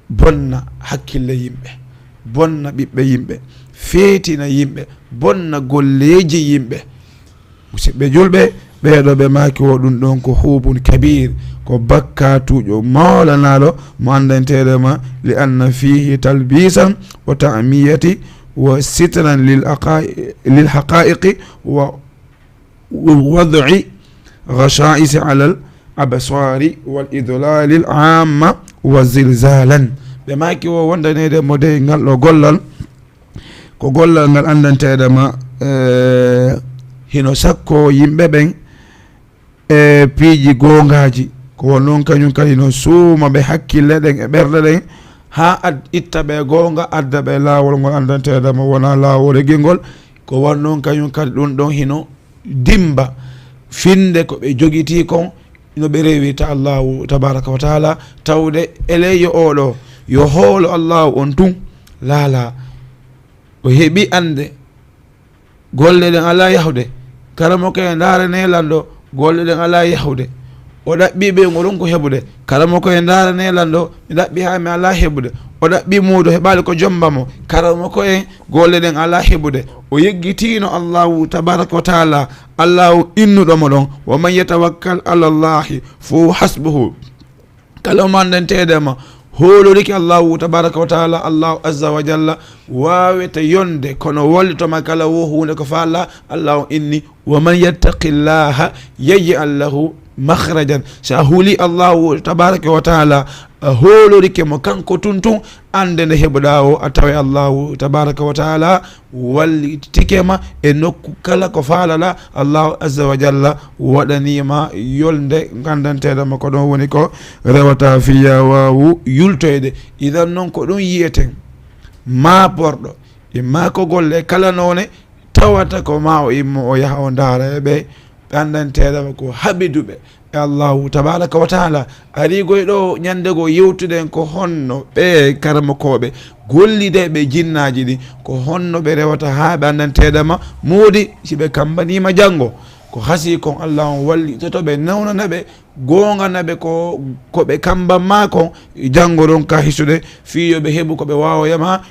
Bonna hakkille yimɓe, bonna ɓiɓɓe yimɓe, feetina yimɓe, bonna golleeji yimɓe. Musidɓe julɓe, ɓee ɗoo ɓe maaki wo ɗum ɗon ko huubun kabiir, ko bakkaatuujo mawlanaaɗo mo anndanteeɗo ma, li anna fiihi talbiisan wa ta'miyati wa sitran lil aqaa-, lil haqaa'iqi wa wad'i ghashaa'isi alal absaari wal idlaalil aamma wa zilzaalan. Ɓe maaki wo wondaneede mo dey ngal ɗoo gollal, ko gollal ngal anndanteeɗo ma, eh, hino sakkoo yimɓe ɓen e piiji goongaaji. Ko won noon kañum kadi no suuma ɓe hakkille ɗen e ɓerɗe ɗen, haa ad-, itta ɓe goonga, adda ɓe laawol ngol anndanteeɗo ma wonaa laawol regingol. Ko won noon kañum kadi ɗum ɗon hino dimmba finnde ko ɓe jogitii kon, no ɓe rewirta Allaahu tabaaraka wa taala, tawde eleyyo oo ɗoo yo hoolo Allaahu on tun laalaa. O heɓi annde, golle ɗen alaa yahude. Karamoko en ndaarane lanɗo, golle ɗen alaa yahude. O ɗaɓɓi ɓe ngo ɗon ko heɓude. Karamoko en ndaarane lanɗo, mi ɗaɓɓi haa mi alaa heɓude. O ɗaɓɓi muudo, heɓaali ko jomba mo. Karamoko en, golle ɗen alaa heɓude. O yeggitiino Allaahu tabaaraka wa taala, Allaahu innuɗo mo ɗon, "Wa man yatawakkal ala Allaahi fa huwa hasbuhu." Kala mo anndanteeɗo ma hoolorike Allaahu tabaaraka wa taala, Allaahu azza wa jalla waawete yonde, kono wallito ma kala wo huunde ko faala. Allaahu inni, "Wa man yattaqillaaha yaj'al lahu makhrajan." Si a huuli Allaahu tabaaraka wa taala, a hoolorike mo kanko tun tun, annde nde heɓuɗaa o, a tawe Allaahu tabaaraka wa taala wallitike ma e nokku kala ko faalaɗaa. Allaahu azza wa jalla waɗanii ma yolnde nganndanteeɗo ma ko ɗon woni ko rewata fii yo a waawu yultoyde. Idan noon ko ɗum yiyeten, maaporɗo, imma ko golle kala noone, tawata ko ma o immo o yaha o ndaara e ɓe, ɓe anndanteeɗo ma ko haɓiduɓe e Allaahu tabaaraka wa taala. Ari goy ɗo ñande goo yewtuɗen ko honno ɓe karamokooɓe gollidayɓe jinnaaji ɗi, ko honno ɓe rewata haa ɓe anndanteeɗo ma moodi, si ɓe kammbaniima janngo. Ko hasii kon, Allaahu on wallitoto ɓe, newnana ɓe, goongana ɓe ko, ko ɓe kammban ma kon, janngo ɗon ka hisude, fii yo ɓe heɓu ko ɓe waawoya ma.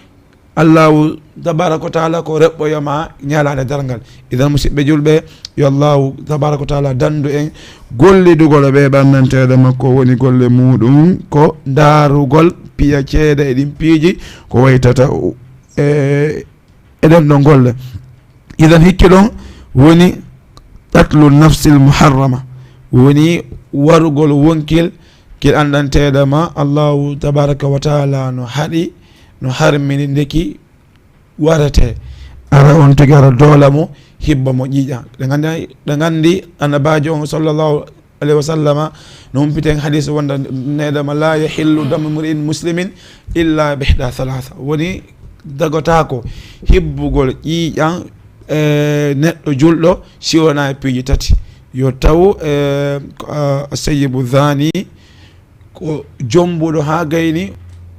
Allaahu tabaaraka wa taala ko reɓɓoya ma ñalaande darngal. Idan, musidɓe julɓe, yo Allaahu tabaaraka wa taala dandu en gollidugol e ɓe ɓannanteeɗo makko, woni golle muuɗum ko ndaarugol piya ceede e ɗin piiji ko waytata e, e ɗen ɗon golle. Idan, hikki ɗon woni qatlu nafsil muharrama, woni warugol wonkil kil anndanteeɗo ma Allaahu tabaaraka wa taala no haɗi, no harmini ndeki warate. Ara on tigi ara doola mo, hibba mo ƴiiƴan. Ɗen anndi, ɗen anndi Annabaajo on sallallahu alayhi wa sallama no humpiten hadis wonda needama, "La yahillu damu mri'in muslimin illa bi ihda thalatha." Woni dagotaako hibbugol ƴiiƴan, eh, neɗɗo julɗo si wonaa e piiji tati. Yo taw, eh, ko, ah, sayyibu zani, ko jombuɗo haa gayni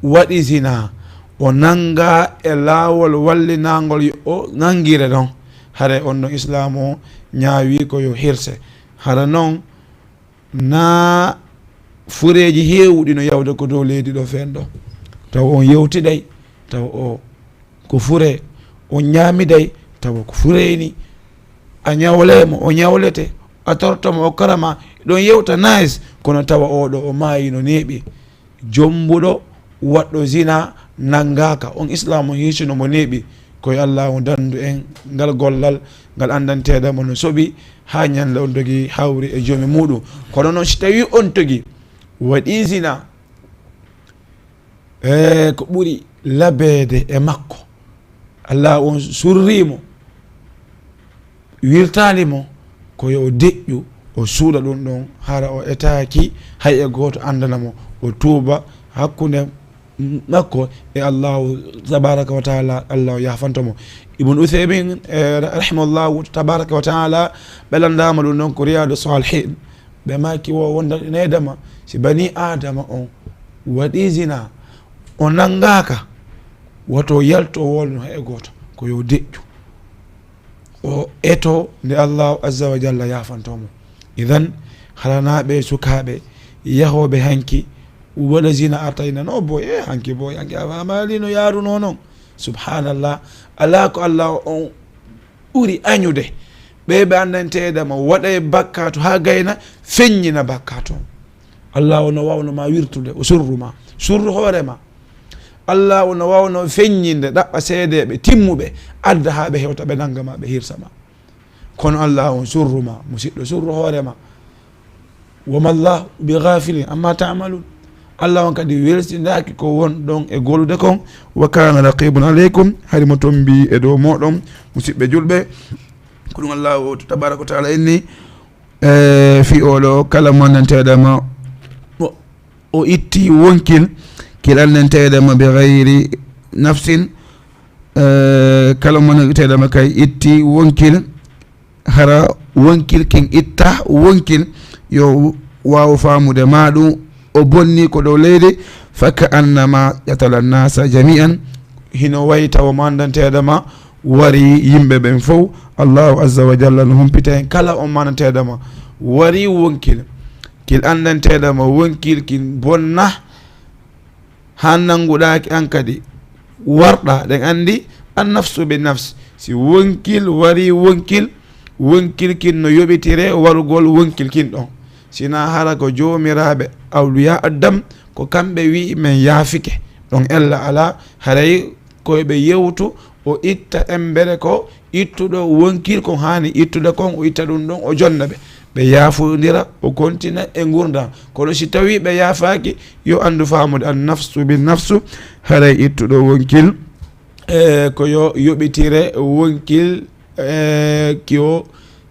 waɗi zina, o nannga e laawol wallinaangol yo o nanngire ɗon. Hare on no Islaamu o ñaawi ko yo hirse. Hara non na fureeji heewuɗi no yawde ko dow leydi ɗo feen ɗo. Taw on yewtiday, taw o ko furee, on ñaamiday, tawa ko furee ni. A ñawlee mo, o ñawlete, a torto mo, o karama, ɗon yewta nice, kono tawa oo ɗo o maayi no neeɓi. Jombuɗo waɗɗo zina nanngaaka, on Islaamu hiisuno mo neeɓi. Ko yo Allaahu dandu en ngal gollal, ngal anndanteeɗo mo no soɓi, haa ñande on togi hawri e joomi muuɗum. Kono noon, si tawii on togi waɗii zina, e ko ɓuri labeede e makko. Allah on surrii mo, wirtaali mo, ko yo o deƴƴu, o suuɗa ɗum ɗon, hara o etaaki, hay e gooto anndana mo, o tuuba hakkunde makko e Allahu tabaraka wa taala, Allah o yaafanto mo. Ibn Uthaymin, eh, rahimahullahu tabaraka wa taala, ɓe lanndaama ɗum ɗon ko Riyadu Salihin. Ɓe maaki wo wonda needama, si bani Adama on waɗi zina, o nanngaaka, woto yalto wolno hay e gooto, ko yo deƴƴu. O eto nde Allahu azza wa jalla yaafanto mo. Idan, haranaaɓe, sukaaɓe, yahooɓe hanki, waɗa zina arta ina, "No boy, e hanki boy, hanki a faamaali no yaarunoo non." Subhanallah. Alaa ko Allah on ɓuri añude. Ɓe ɓe anndanteeɗa ma waɗa e bakkaatu haa gayna, feññina bakkaatu on. Allah o no waawno ma wirtude, o surru ma. Surru hoore ma. Allah o no waawno feññinde, ɗaɓɓa seedeeɓe timmuɓe, adda haa ɓe hewta, ɓe nannga ma, ɓe hirsa ma. Kono Allah on surru ma, musidɗo, surru hoore ma. "Wa ma llahu bi ghafilin amma ta'malun." Allah on kadi welsindaaki ko won ɗon e golude kon. "Wa kana raqibun alaykum." Hari mo tombi e dow moɗon, musidɓe julɓe. Ko ɗum Allah o tabaraka wa taala inni, e, fi oɗo kala mo anndanteeɗa ma o, o itti wonkil, kil anndanteeɗa ma bi ghayri nafsin, e, kala mo anndanteeɗa ma kay itti wonkil, hara wonkil kin itta wonkil, yo waaw faamude ma ɗum o bonni ko dow leydi, "fa ka annama qatala nnasa jami'an." Hino wayi tawa mo anndanteeɗa ma wari yimɓe ɓen fow. Allahu azza wa jalla no humpita en kala on mo anndanteeɗa ma wari wonkil, kil anndanteeɗa ma wonkil kin bonna, haa nannguɗaaki an kadi warɗa. Ɗen anndi an nafsu bi nafs. Si wonkil wari wonkil, wonkil kin no yoɓitire warugol wonkil kin ɗon. Sina hara ko joomiraaɓe awliya Adam, ko kamɓe wi'i men yaafike. Ɗon ella alaa, haray koye ɓe yewtu, o itta embere ko ittuɗo wonkil kon haani ittude kon, o itta ɗum ɗon, o jonna ɓe. Ɓe yaafondira, o kontina e ngurndan. Kono si tawii ɓe yaafaaki, yo anndu faamude an nafsu bi nafsu, haray ittuɗo wonkil, e, ko yo yoɓitire wonkil, e, ki o,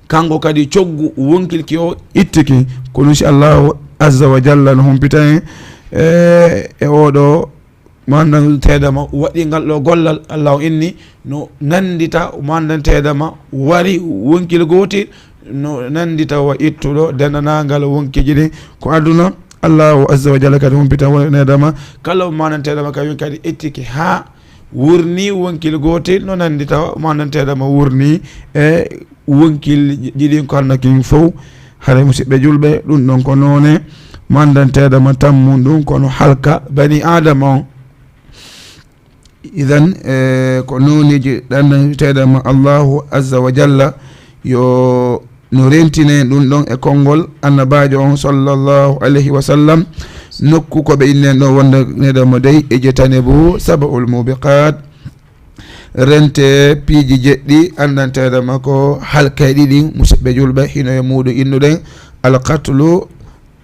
kanko kadi coggu wonkil ki o ittiki. Kono si Allahu azza wa jalla no humpita en, e, e oɗo mo anndanteeɗa ma waɗi ngal ɗo gollal, Allah o inni no nanndita mo anndanteeɗa ma wari wonkil gootil, no nanndita wa ittuɗo denndaangal wonkiiji ɗin ko aduna. Allahu azza wa jalla kadi humpita wonanteeɗa ma kala mo anndanteeɗa ma kadi, kadi ittike haa wurni wonkil gootil, no nanndita mo anndanteeɗa ma wurni e wonkil ji ɗin ko annakin fow. Haray, musidɓe julɓe, ɗum ɗon ko noone mo anndanteeɗa ma tammun ɗum, kono halka bani Aadama on. Idan, e, ko nooniji ɗanndanteeɗa ma Allahu azza wa jalla, yo no rentinen ɗum ɗon e konngol annabaajo on sallallahu alayhi wa sallam, nokku ko ɓe innen ɗon wondaneeɗa mo dey, ijtanibu sab'ul mubiqat. Rente piiji jeɗɗi anndanteeɗa ma ko halkayɗi ɗin, musidɓe julɓe, hino e muuɗum innuɗen alqatlu,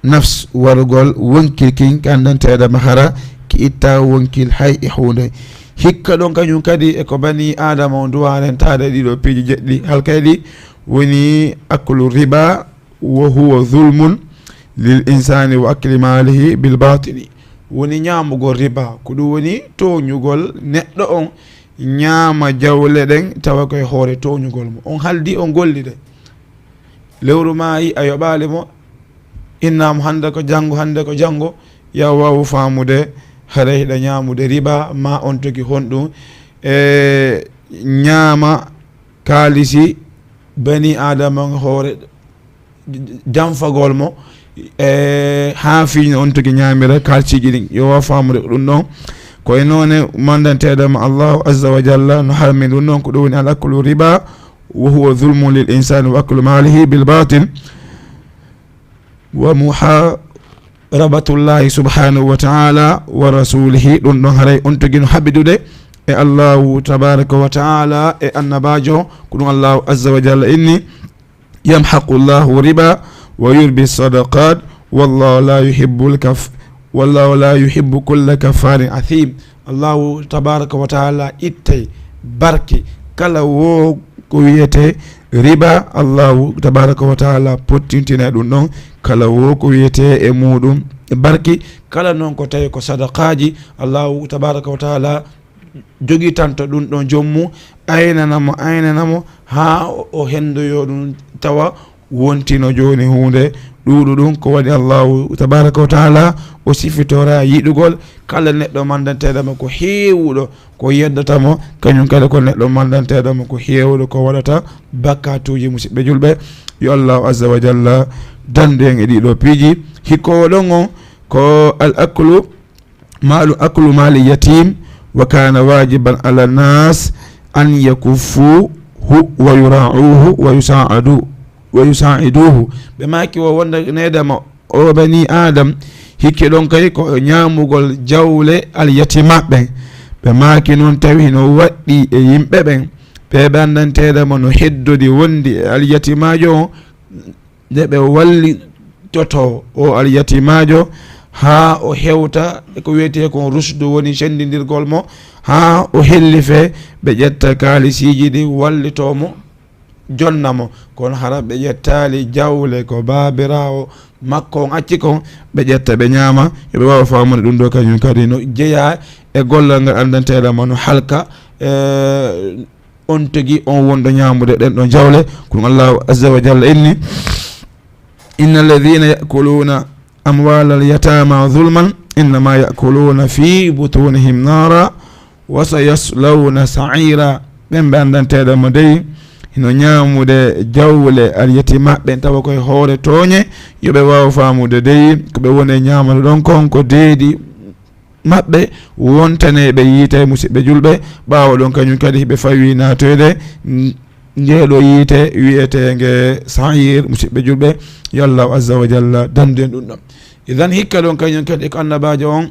nafs, warugol wonkil kin, ka anndanteeɗa ma hara ki itta wonkil hay e huunde. Hikka ɗon kañum kadi e ko bani Aadama on duwa rentaade ɗiɗo piiji jeɗɗi halkayɗi, woni aklu riba, wa huwa zulmun lil insani wa akli malihi bil batili. Woni ñaamugol riba, ko ɗum woni tooñugol neɗɗo on, ñaama jawle ɗen tawa koye hoore tooñugol mo. On haldi, on golli ɗe. Lewru maayi, a yoɓaali mo, innaama hannde ko janngo, hannde ko janngo, ya waawu faamude, haray hiɗa ñaamude riba, ma on toki honɗum, e ñaama kaalisi bani Aadama on hoore janfagol mo, e haa fii no on toki ñaamira kaalisiiji ɗin. Yo waawu faamude ko ɗum ɗon. Ko e noone mo anndanteeɗa ma Allahu azza wa jalla no harmi ɗum ɗon, ko ɗum woni al aklu riba, wa huwa zulmun lil insani wa aklu malihi bil batil. Wa muharabatullahi subhanahu wa ta'ala wa rasulihi, ɗum ɗon haray on toki no haɓidude e Allahu tabaraka wa ta'ala e annabaajo, ko ɗum Allahu azza wa jalla inni, "Yamhaqu Allahu riba wa yurbi sadaqat, wallahu la yuhibbul kaf-, "Wallahu la yuhibbu kulla kaffarin athim." Allahu tabaraka wa taala ittay barke kala wo ko wiyete riba. Allahu tabaraka wa taala pottintina ɗum ɗon kala wo ko wiyete e muɗum barke. Kala noon ko tawi ko sadaqaaji, Allahu tabaraka wa taala jogitanto ɗum ɗon joom mum, aynana mo, aynana mo, haa o, o henndoyoo ɗum, tawa wontino jooni huunde ɗuuɗu ɗum. Ko waɗi Allahu tabaraka wa taala o sifitora yiɗugol kala neɗɗo mandanteeɗo mo ko heewuɗo ko yeddata mo, kañum kadi ko neɗɗo mandanteeɗo mo ko heewuɗo ko waɗata bakkatuuji, musidɓe julɓe. Yo Allahu azza wa jalla dandu en e ɗiɗo piiji. Hikkowo ɗon on ko al aklu maalu, aklu maali yatim, wa kana wajiban ala nas an yakuffuhu wa yura'uhu wa yusa'adu, wa yusa'iduhu. Ɓe maaki wo wonda needama o bani Adam, hikke ɗon kay ko ñaamugol jawle alyatimaaɓe ɓen. Ɓe maaki noon tawi hino waɗɗi e yimɓe ɓen, ɓe ɓe anndanteeɗama no heddodi wondi e alyatimaajo on, nde ɓe wallitoto o alyatimaajo haa o hewta e ko wiyetee kon rusdu, woni senndindirgol mo, haa o hellife, ɓe ƴetta kaalisiiji ɗin wallitoo mo, jonna mo. Kono hara ɓe ƴettaali jawle ko baabiraawo makko on acci kon, ɓe ƴetta ɓe ñaama. Yo ɓe waawa faamude ɗum ɗo kañum kadi no jeyaa e gollal ngal anndanteeɗama no halka, e, on tigi on wonɗo ñaamude ɗen ɗon jawle. Ko ɗum Allahu azza wa jalla inni, "Inna alladhina ya'kuluna amwala al-yatama zulman innama ya'kuluna fi butunihim nara wa sayaslawna sa'ira." Ɓen ɓe anndanteeɗama dey hino ñaamude jawle alyatimaaɓe ɓen tawa koye hoore tooñe, yo ɓe waaw faamude dey ko ɓe woni e ñaamude ɗon kon ko deedi maɓɓe wontaneeɓe yiite, musidɓe julɓe. Ɓaawo ɗon kañum kadi ɓe fawi naatoyde n-, ngeeɗo yiite wiyeteenge sa'ir, musidɓe julɓe. Yo Allahu azza wa jalla dandu en ɗum ɗon. Idan hikka ɗon kañum kadi ko annabaajo on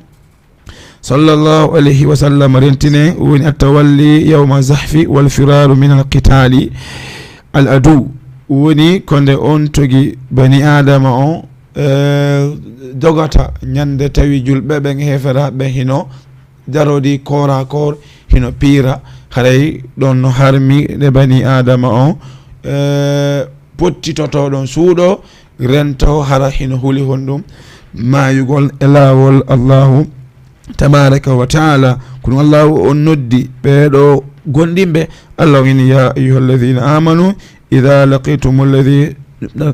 sallallahu alayhi wa sallam rentine woni attawalli yawma zahfi wal firaru min al qitali al adu, woni ko nde on togi bani adama on, eh, dogata ñande tawi julɓe ɓen heeferaɓe hino darodi koora koor, hino piira. Haray ɗon no harmi nde bani adama on, eh, pottitoto ɗon suuɗo, rento hara hino huli honɗum maayugol e laawol Allahu tabaraka wa taala. Kono Allahu on noddi ɓeeɗo gonɗinɓe, Allah on inni, "Ya ayyuha alladhina amanu idha laqitum alladhina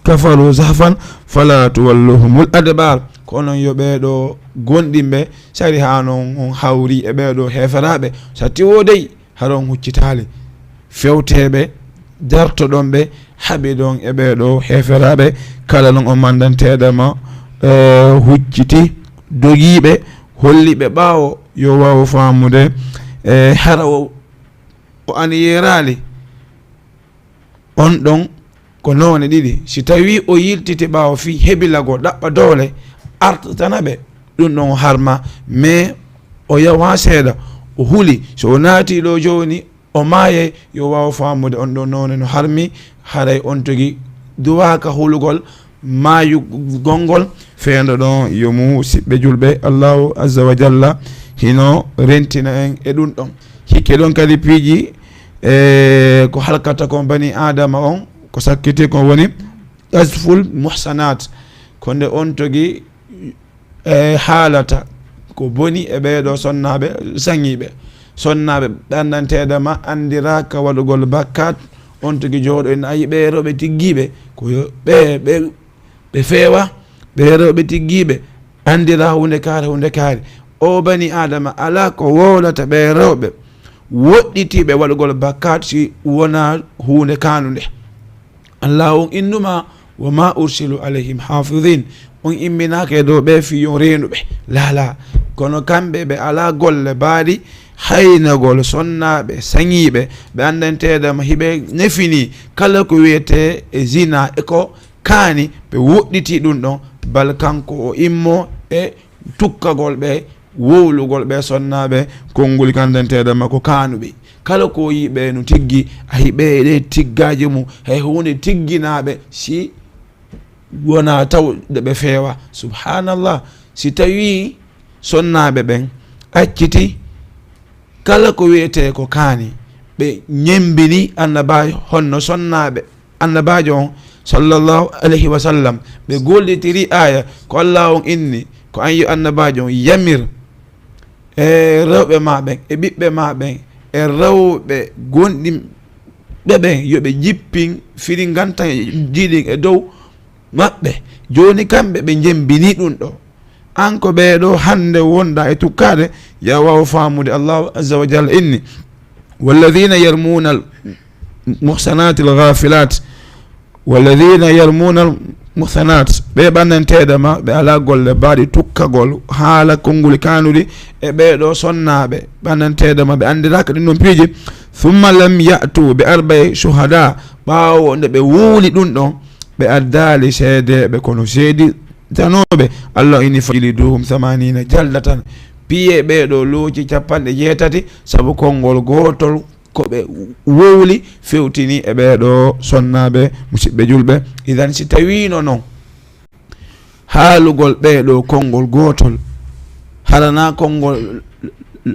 kafaru zahfan fala tuwalluhumul adbar." Ko onon yo ɓeeɗo gonɗinɓe, sari haa non on hawri e ɓeeɗo heeferaɓe, satti wo dey hara on huccitaali. Fewteeɓe, dartoɗon ɓe, haɓiɗon e ɓeeɗo heeferaɓe, kala non on mandanteeɗama, eh, hucciti, dogiiɓe, holliɓe ɓaawo, yo waawu faamude, eh, hara o, o an yeeraali. On ɗon ko noone ɗiɗi. Si tawii o yiltiti ɓaawo fii hebilagol, ɗaɓɓa doole, artana ɓe, ɗum ɗon o harma, mais o yawaa seeɗa, o huli. So o naatii ɗo jooni, o maayay, yo waaw faamude on ɗon noone no harmi, haray on togi duwaaka hulugol maayugol ngol, feendo ɗon yo musiɓɓe julɓe. Allahu azza wa jalla hino rentina en e ɗum ɗon. Hikke ɗon kadi piiji, e, ko halkata kon bani Adama on, ko sakkiti kon woni qazful muhsanat. Ko nde on togi, e, haalata ko boni e ɓeeɗo sonnaaɓe saŋiiɓe. Sonnaaɓe ɓe anndanteeɗama anndiraaka waɗugol bakkaat, on togi jooɗo en ayi ɓe rewɓe tiggiiɓe, ko yo ɓe, ɓe ɓe feewa, ɓe rewɓe tiggiiɓe, anndira huunde kaari, huunde kaari. O bani Adama, alaa ko wowlata ɓe rewɓe woɗɗitiiɓe waɗugol bakkaat si wonaa huunde kaanunde. Allah on innuma, "Wa ma ursilu alayhim hafidin." On imminaaka e dow ɓe fii yo reenuɓe. Laa, laa. Kono kamɓe ɓe alaa golle baaɗi haynagol sonnaaɓe, saŋiiɓe, ɓe anndanteeɗama hiɓe nefini kala ko wiyetee e zina e ko kaani, ɓe woɗɗiti ɗum ɗon, bal kanko o immo e tukkagol ɓe, wowlugol ɓe sonnaaɓe konngol anndanteeɗama ko kaanuɓe. Kala ko yiɓe no tiggi, a hiɓe e ɗe tiggaaji mum, hay huunde tigginaaɓe si wonaa taw nde ɓe feewa. Subhanallah. Si tawii sonnaaɓe ɓen acciti kala ko wi'etee ko kaani, ɓe ñemmbini annabaajo honno sonnaaɓe annabaajo on, sallallahu alayhi wa sallam, ɓe gollitiri aaya ko Allaahu on inni, ko an yo annabaajo on yamir e rewɓe maa ɓen, e ɓiɓɓe maa ɓen, e rewɓe gonɗinɓe ɓen, yo ɓe jippin firi ngantan jiiɗin e dow maɓɓe. Jooni kamɓe ɓe jembini ɗum ɗo. An ko ɓee ɗo hannde wonɗa e tukkaade, ya waaw faamude Allahu azza wa jalla inni, "Walladhina yarmuna al-muhsanati al-ghafilat, walladhina yarmuna al-muhsanat," ɓe ɓannanteeɗe ma, ɓe alaa golle baaɗi tukkagol haala konnguli kaanuɗi e ɓee ɗo sonnaaɓe ɓannanteeɗe ma, ɓe anndiraaka ɗin ɗon piiji, "thumma lam ya'tu," ɓe arbay shuhada, ɓaawo nde ɓe wuuli ɗum ɗon, ɓe addaali seedeeɓe, kono seeditanooɓe, Allah ini, "fajliduhum thamanina jaldatan," piye ɓee ɗo looci capanɗe jeetati, sabu konngol gootol ko ɓe wowli fewtini e ɓee ɗo sonnaaɓe, musiɓɓe julɓe. Idan, si tawiino non haalugol ɓee ɗo konngol gootol, hara na konngol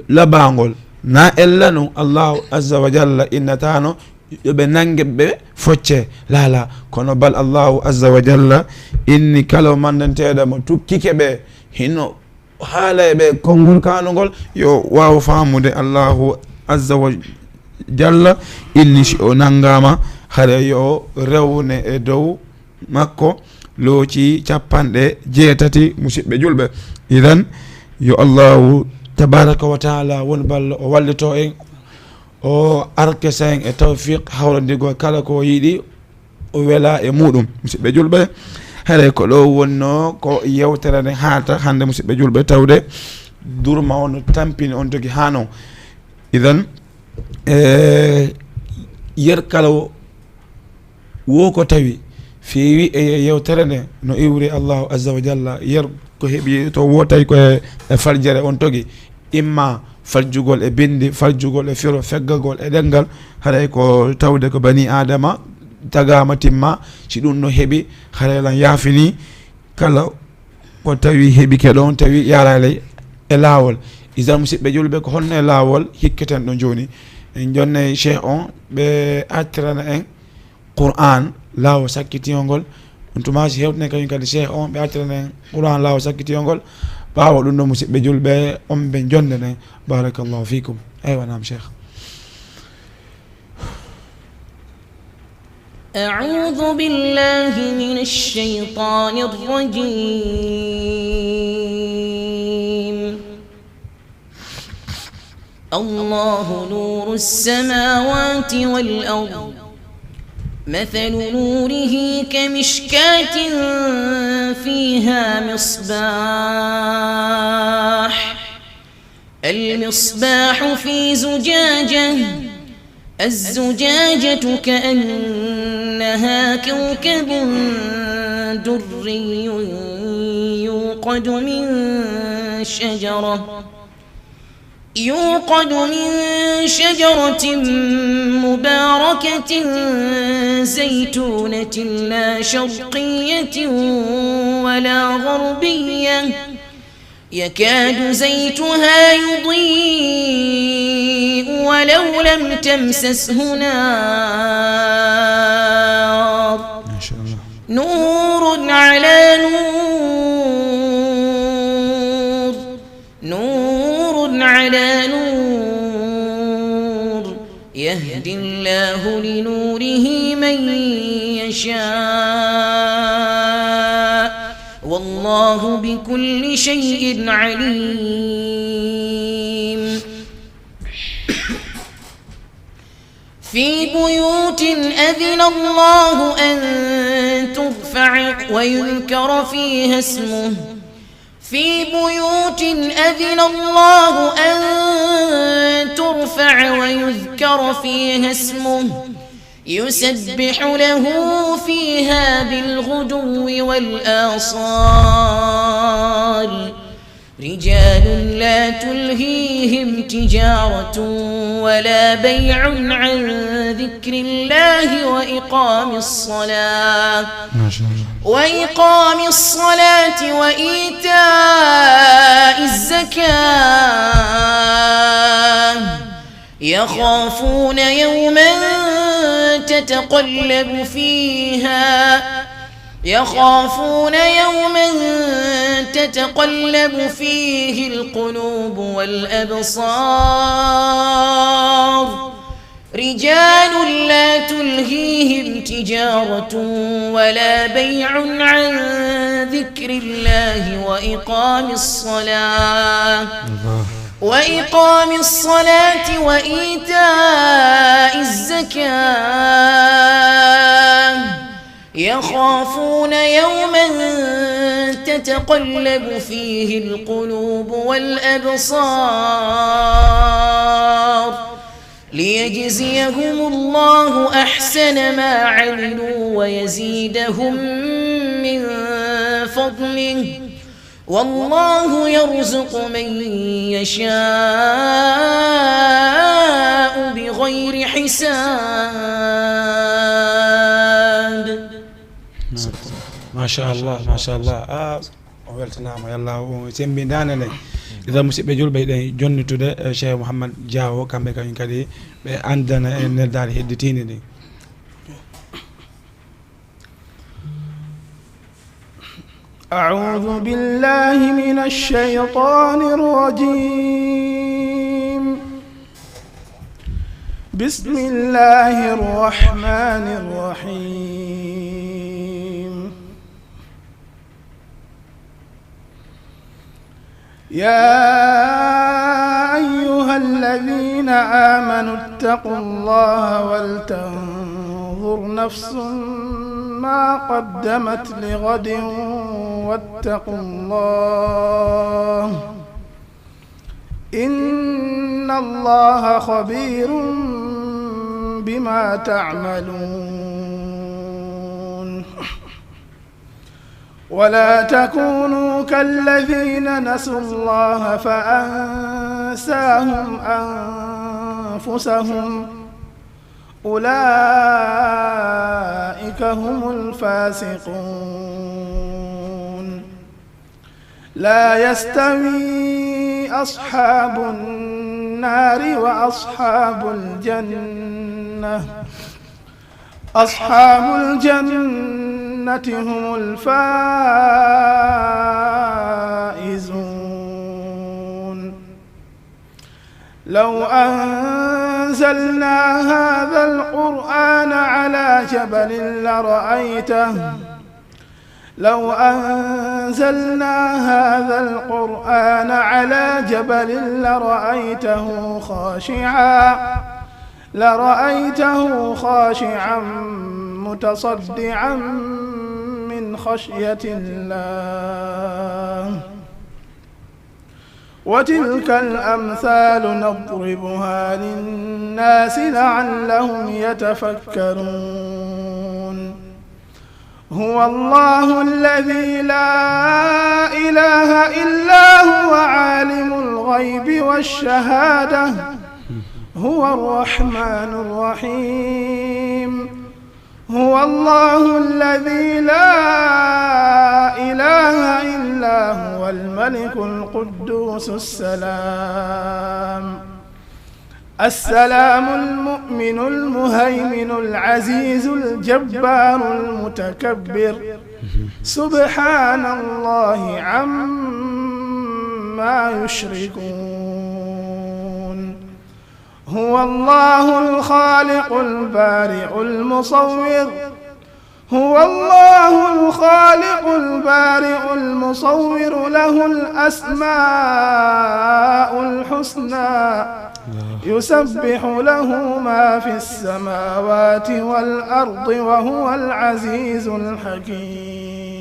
labaangol, na ella non Allahu azza wa jalla innataano yo ɓe nannge ɓe focce, laa, laa. Kono bal Allahu azza wa jalla inni kala o manndanteeɗo mo tukkike ɓe, hino haala e ɓe konngol kaanungol, yo waaw faamude Allahu azza wa jalla inni si o nanngaama, hara yo rewne e dow makko looci capanɗe jeetati, musiɓɓe julɓe. Idan, yo Allahu tabaraka wa taala won ballo o wallito en, o arkesa en e tawfiq hawrondigol kala ko o yiɗi, o wela e muɗum. Musiɓɓe julɓe, haray ko ɗo wonno ko yewtere nde haata hannde, musiɓɓe julɓe, tawde durma on no tampini on togi haa non. Idan, e yer kala wo ko tawi feewi e yewtere nde no iwri Allahu azza wa jalla, yer ko heɓi to wo tawi ko e, e faljere on togi, imma faljugol e bindi, faljugol e firo, feggagol e ɗenngal, haray ko tawde ko bani Aadama tagaama timma, si ɗum no heɓi, haray lan yaafini kala ko tawi heɓike ɗon, tawi yaaraali e laawol. Idan, musiɓɓe julɓe, ko honno e laawol hikketen ɗo jooni? En jonnay Cheikh on, ɓe accirana en Qur'an laawol sakkitiyol ngol. On tuma si hewtine kañum kadi Cheikh on, ɓe accirana en Qur'an laawol sakkitiyol ngol. Ɓaawo ɗum ɗo, musiɓɓe julɓe, on ɓe jonden en. Barakallahu fikum. Aywa, naam, Cheikh. أعوذ بالله من الشيطان الرجيم. الله نور السماوات والأرض. مثل نوره كمشكاة فيها مصباح. المصباح في زجاجة. الزجاجة كأنها كوكب دري يوقد من شجرة، يوقد من شجرة مباركة زيتونة لا شرقية ولا غربية، يكاد زيتها يضيء ولو لم تمسسه نار. ما شاء الله. نور على نور، نور على نور، يهدي الله لنوره من يشاء، والله بكل شيء عليم. في بيوت أذن الله أن ترفع ويذكر فيها اسمه، في بيوت أذن الله أن ترفع ويذكر فيها اسمه يسبح له فيها بالغدو والآصال. رجال لا تلهيهم تجارة ولا بيع عن ذكر الله وإقام الصلاة، ما شاء الله. وإقام الصلاة وإيتاء الزكاة، يخافون يوما تتقلب فيها يخافون يوما تتقلب فيه القلوب والأبصار. رجال لا تلهيهم تجارة ولا بيع عن ذكر الله وإقام الصلاة، الله. وإقام الصلاة وإيتاء الزكاة، يخافون يوما تتقلب فيه القلوب والأبصار، ليجزيهم الله أحسن ما عملوا ويزيدهم من فضله، والله يرزق من يشاء بغير حساب. Machallah, machallah. Ah, o weltanaama, yalla o semmbindaana nde. Idan, musidɓe julɓe, eɗen jonnitude, eh, Cheikh Mouhammad Diawo, kamɓe kañum kadi ɓe anndana en neldaari hedditiinde ndi. أعوذ بالله من الشيطان الرجيم. بسم الله الرحمن الرحيم. يا أيها الذين آمنوا اتقوا الله ولتنظر نفس ما قدمت لغد واتقوا الله، إن الله خبير بما تعملون. ولا تكونوا كالذين نسوا الله فأنساهم أنفسهم، أولئك هم الفاسقون. لا يستوي أصحاب النار وأصحاب الجنة، أصحاب الجنة هم الفائزون. لو أنزلنا هذا القرآن على جبل لرأيته، لو أنزلنا هذا القرآن على جبل لرأيته خاشعا، لرأيته خاشعا متصدعا من خشية الله. وتلك الأمثال نضربها للناس لعلهم يتفكرون. هو الله الذي لا إله إلا هو عالم الغيب والشهادة، هو الرحمن الرحيم. هو الله الذي لا إله إلا هو الملك القدوس السلام، السلام المؤمن المهيمن العزيز الجبار المتكبر، سبحان الله عما يشركون. هو الله الخالق البارئ المصور، هو الله الخالق البارئ المصور، له الأسماء الحسنى، يسبح له ما في السماوات والأرض وهو العزيز الحكيم.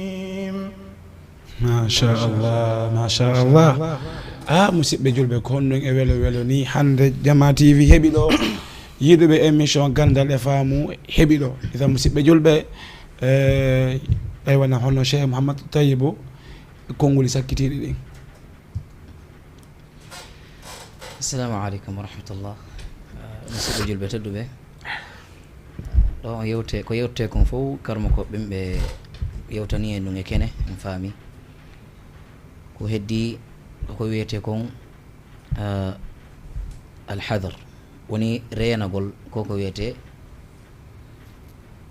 Machallah, machallah. Ah, musidɓe julɓe, ko honɗum e welo welo ni hannde Jama T V heɓi ɗo. Yiɗuɓe émission Ganndal e Faamu heɓi ɗo. Idan, musidɓe julɓe, eh, aywa, na hono Cheikh Mouhammad Tayibu, konnguli sakkitiiɗi ɗin. Assalamu aleykum wa rahmatullah. Ah, musidɓe julɓe tedduɓe, ɗo on yewte, ko yewte kon fof, karmo ko ɓen ɓe yewtani en ɗum e kene, en faami. Ko heddi ko, ko wiyete kon, ah, alhadar, woni reenagol ko ko wiyete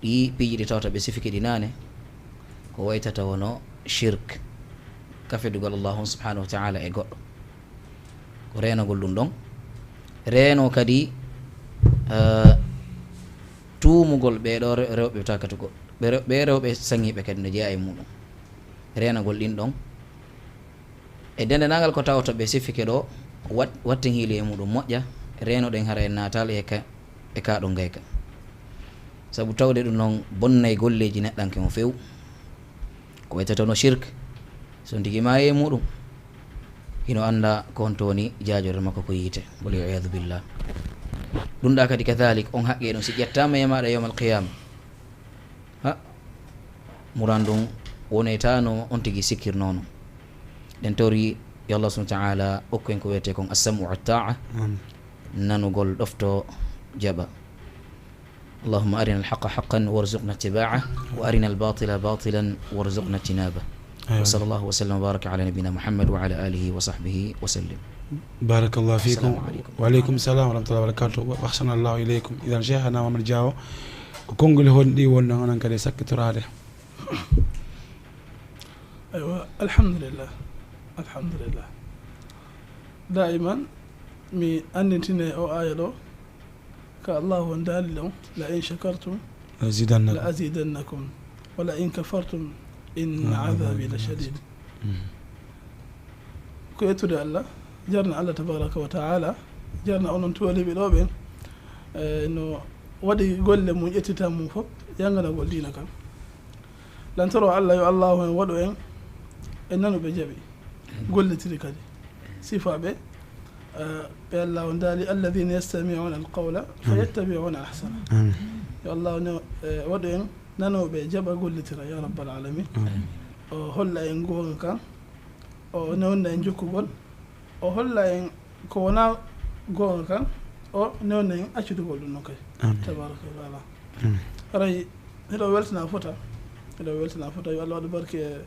ɗi piiji ɗi tawata ɓe sifike ɗi naane, ko waytata wono shirk, kafidugol Allahu subhanahu wa ta'ala e goɗɗo. Ko reenagol ɗum ɗon. Reeno kadi, eh, tuumugol ɓee ɗoo re-, rewɓe takatugo. Ɓe rew-, ɓee rewɓe saŋiiɓe kadi no jeyaa e muuɗum. Reenagol ɗin ɗon. E dendenaagal ko tawata ɓe sifike ɗoo, wat-, watten hiili e muuɗum moƴƴa, reenoɗen hara en naataali e ka, e kaa ɗoo ngayka. Sabu tawde ɗum noon bonnay golleeji neɗɗanke on few. Ko waytata no shirk, so ndigi maayi e muuɗum, hino annda ko honto woni jaajorɗe makko ko yiite, wal iyaazu billah. Ɗum ɗa kadi kadalik, on haqqee ɗum si ƴettaama e maaɗa yawmal qiyaama. Ha, muran ɗum wonetaano on tigi sikkirnoono. Ɗen tori yo Allah subhanahu wa ta'ala okku en ko wiyetee kon as-sam'u wa ta'a, Amiin. Nanugol, ɗofto, jaɓa. اللهم أرنا الحق حقا وارزقنا اتباعه، وأرنا الباطل باطلا وارزقنا اجتنابه. Amin. وصلى الله وسلم وبارك على نبينا محمد وعلى آله وصحبه وسلم. Barakallahu fikum. Assalamu alaikum. Wa alaikum salam wa rahmatullahi wa barakatuh. Wa ahsanallahu ilaykum. Idan, Cheikhana Mamadou Diawo, ko konngol honɗi wonno onon kadi sakkitoraade? Aywa, alhamdulillah. Alhamdulillah. Daiman, mi anndintine o aya ɗo, ka Allahu on daali ɗon, "La in shakartum la azidannakum, wa la in kafartum inna azabi la shadid." Mm. Ko yettude Allah, jarna Allah tabaraka wa ta'ala, jarna onon tuwaliɓe ɗo ɓen, eh, no waɗi golle mum, ƴettitan mum fof, yanganagol diina kan. Lantoro Allah yo Allahu en waɗu en e nanuɓe jaɓi, gollitiri kadi. Sifa ɓe, eh, ɓe Allah on daali, "Alladhina yastami'una al-qawla fayattabi'una ahsana." Amin. Yo Allah ne, eh, waɗu en nanoɓe jaɓa gollitira, ya rabbal alamin. Amin. O holla en goonga kan, o newna en jokkugol, o holla en ko wona goonga kan, o newna en accitugol ɗum non kay. Amin. Tabaraka wa taala. Amin. Haray, miɗo weltina fota, miɗo weltina fota, yo Allah waɗu barke e,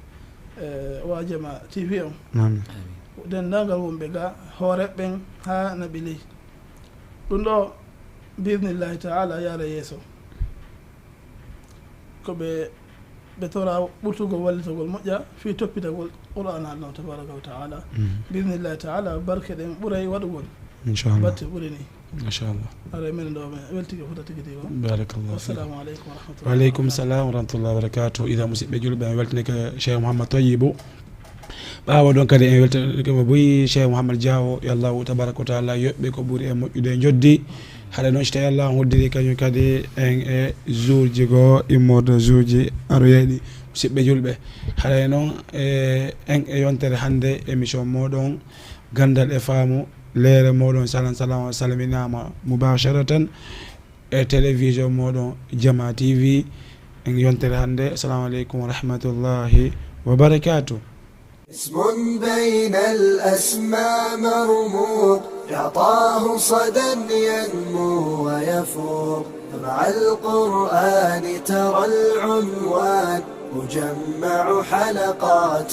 e Wajema T V on. Amin. Denndaangal wonɓe ga, hooreɓe ɓen haa naɓi ley. Ɗum ɗo, bi'iznillahi taala, yaara yeeso. Ko ɓe, ɓe tora ɓurtugol wallitagol moƴƴa fii toppitagol Qur'aana Allah tabaraka wa taala. Mhm. Bi'iznillahi taala, barke ɗen ɓuray waɗugol. Inchallah. Batte ɓuri ni. Machallah. Haray minen ɗo, men weltike fota tigi tigi o. Barakallahu fikum. Wassalamu aleykum wa rahmatullahi. Wa aleykum salam wa rahmatullahi wa barakatuh. Ida musidɓe julɓe, en weltini ka Cheikh Mouhammad Tayyibou. Ɓaawo ɗon kadi en weltanike mo buy Cheikh Mouhammad Diawo, yo Allahu tabaraka wa taala yoɓɓe ko ɓuri e moƴƴude e njoddi. Haɗa noon, so tawi Allah on hoddiri kañum kadi en e jourji goo, immorde jourji aroyayɗi, musidɓe julɓe. Haɗa noon, e, en e yontere hannde, émission mooɗon Ganndal e Faamu, leere mooɗon Salam Salam, salminaama mubasharatan e télévision mooɗon Jama T V. En yontere hannde, assalamu aleykum wa rahmatullahi wa barakatuh. اسم بين الأسماء مرموق، يعطاه صدى ينمو ويفوق، مع القرآن ترى العنوان مجمع حلقات.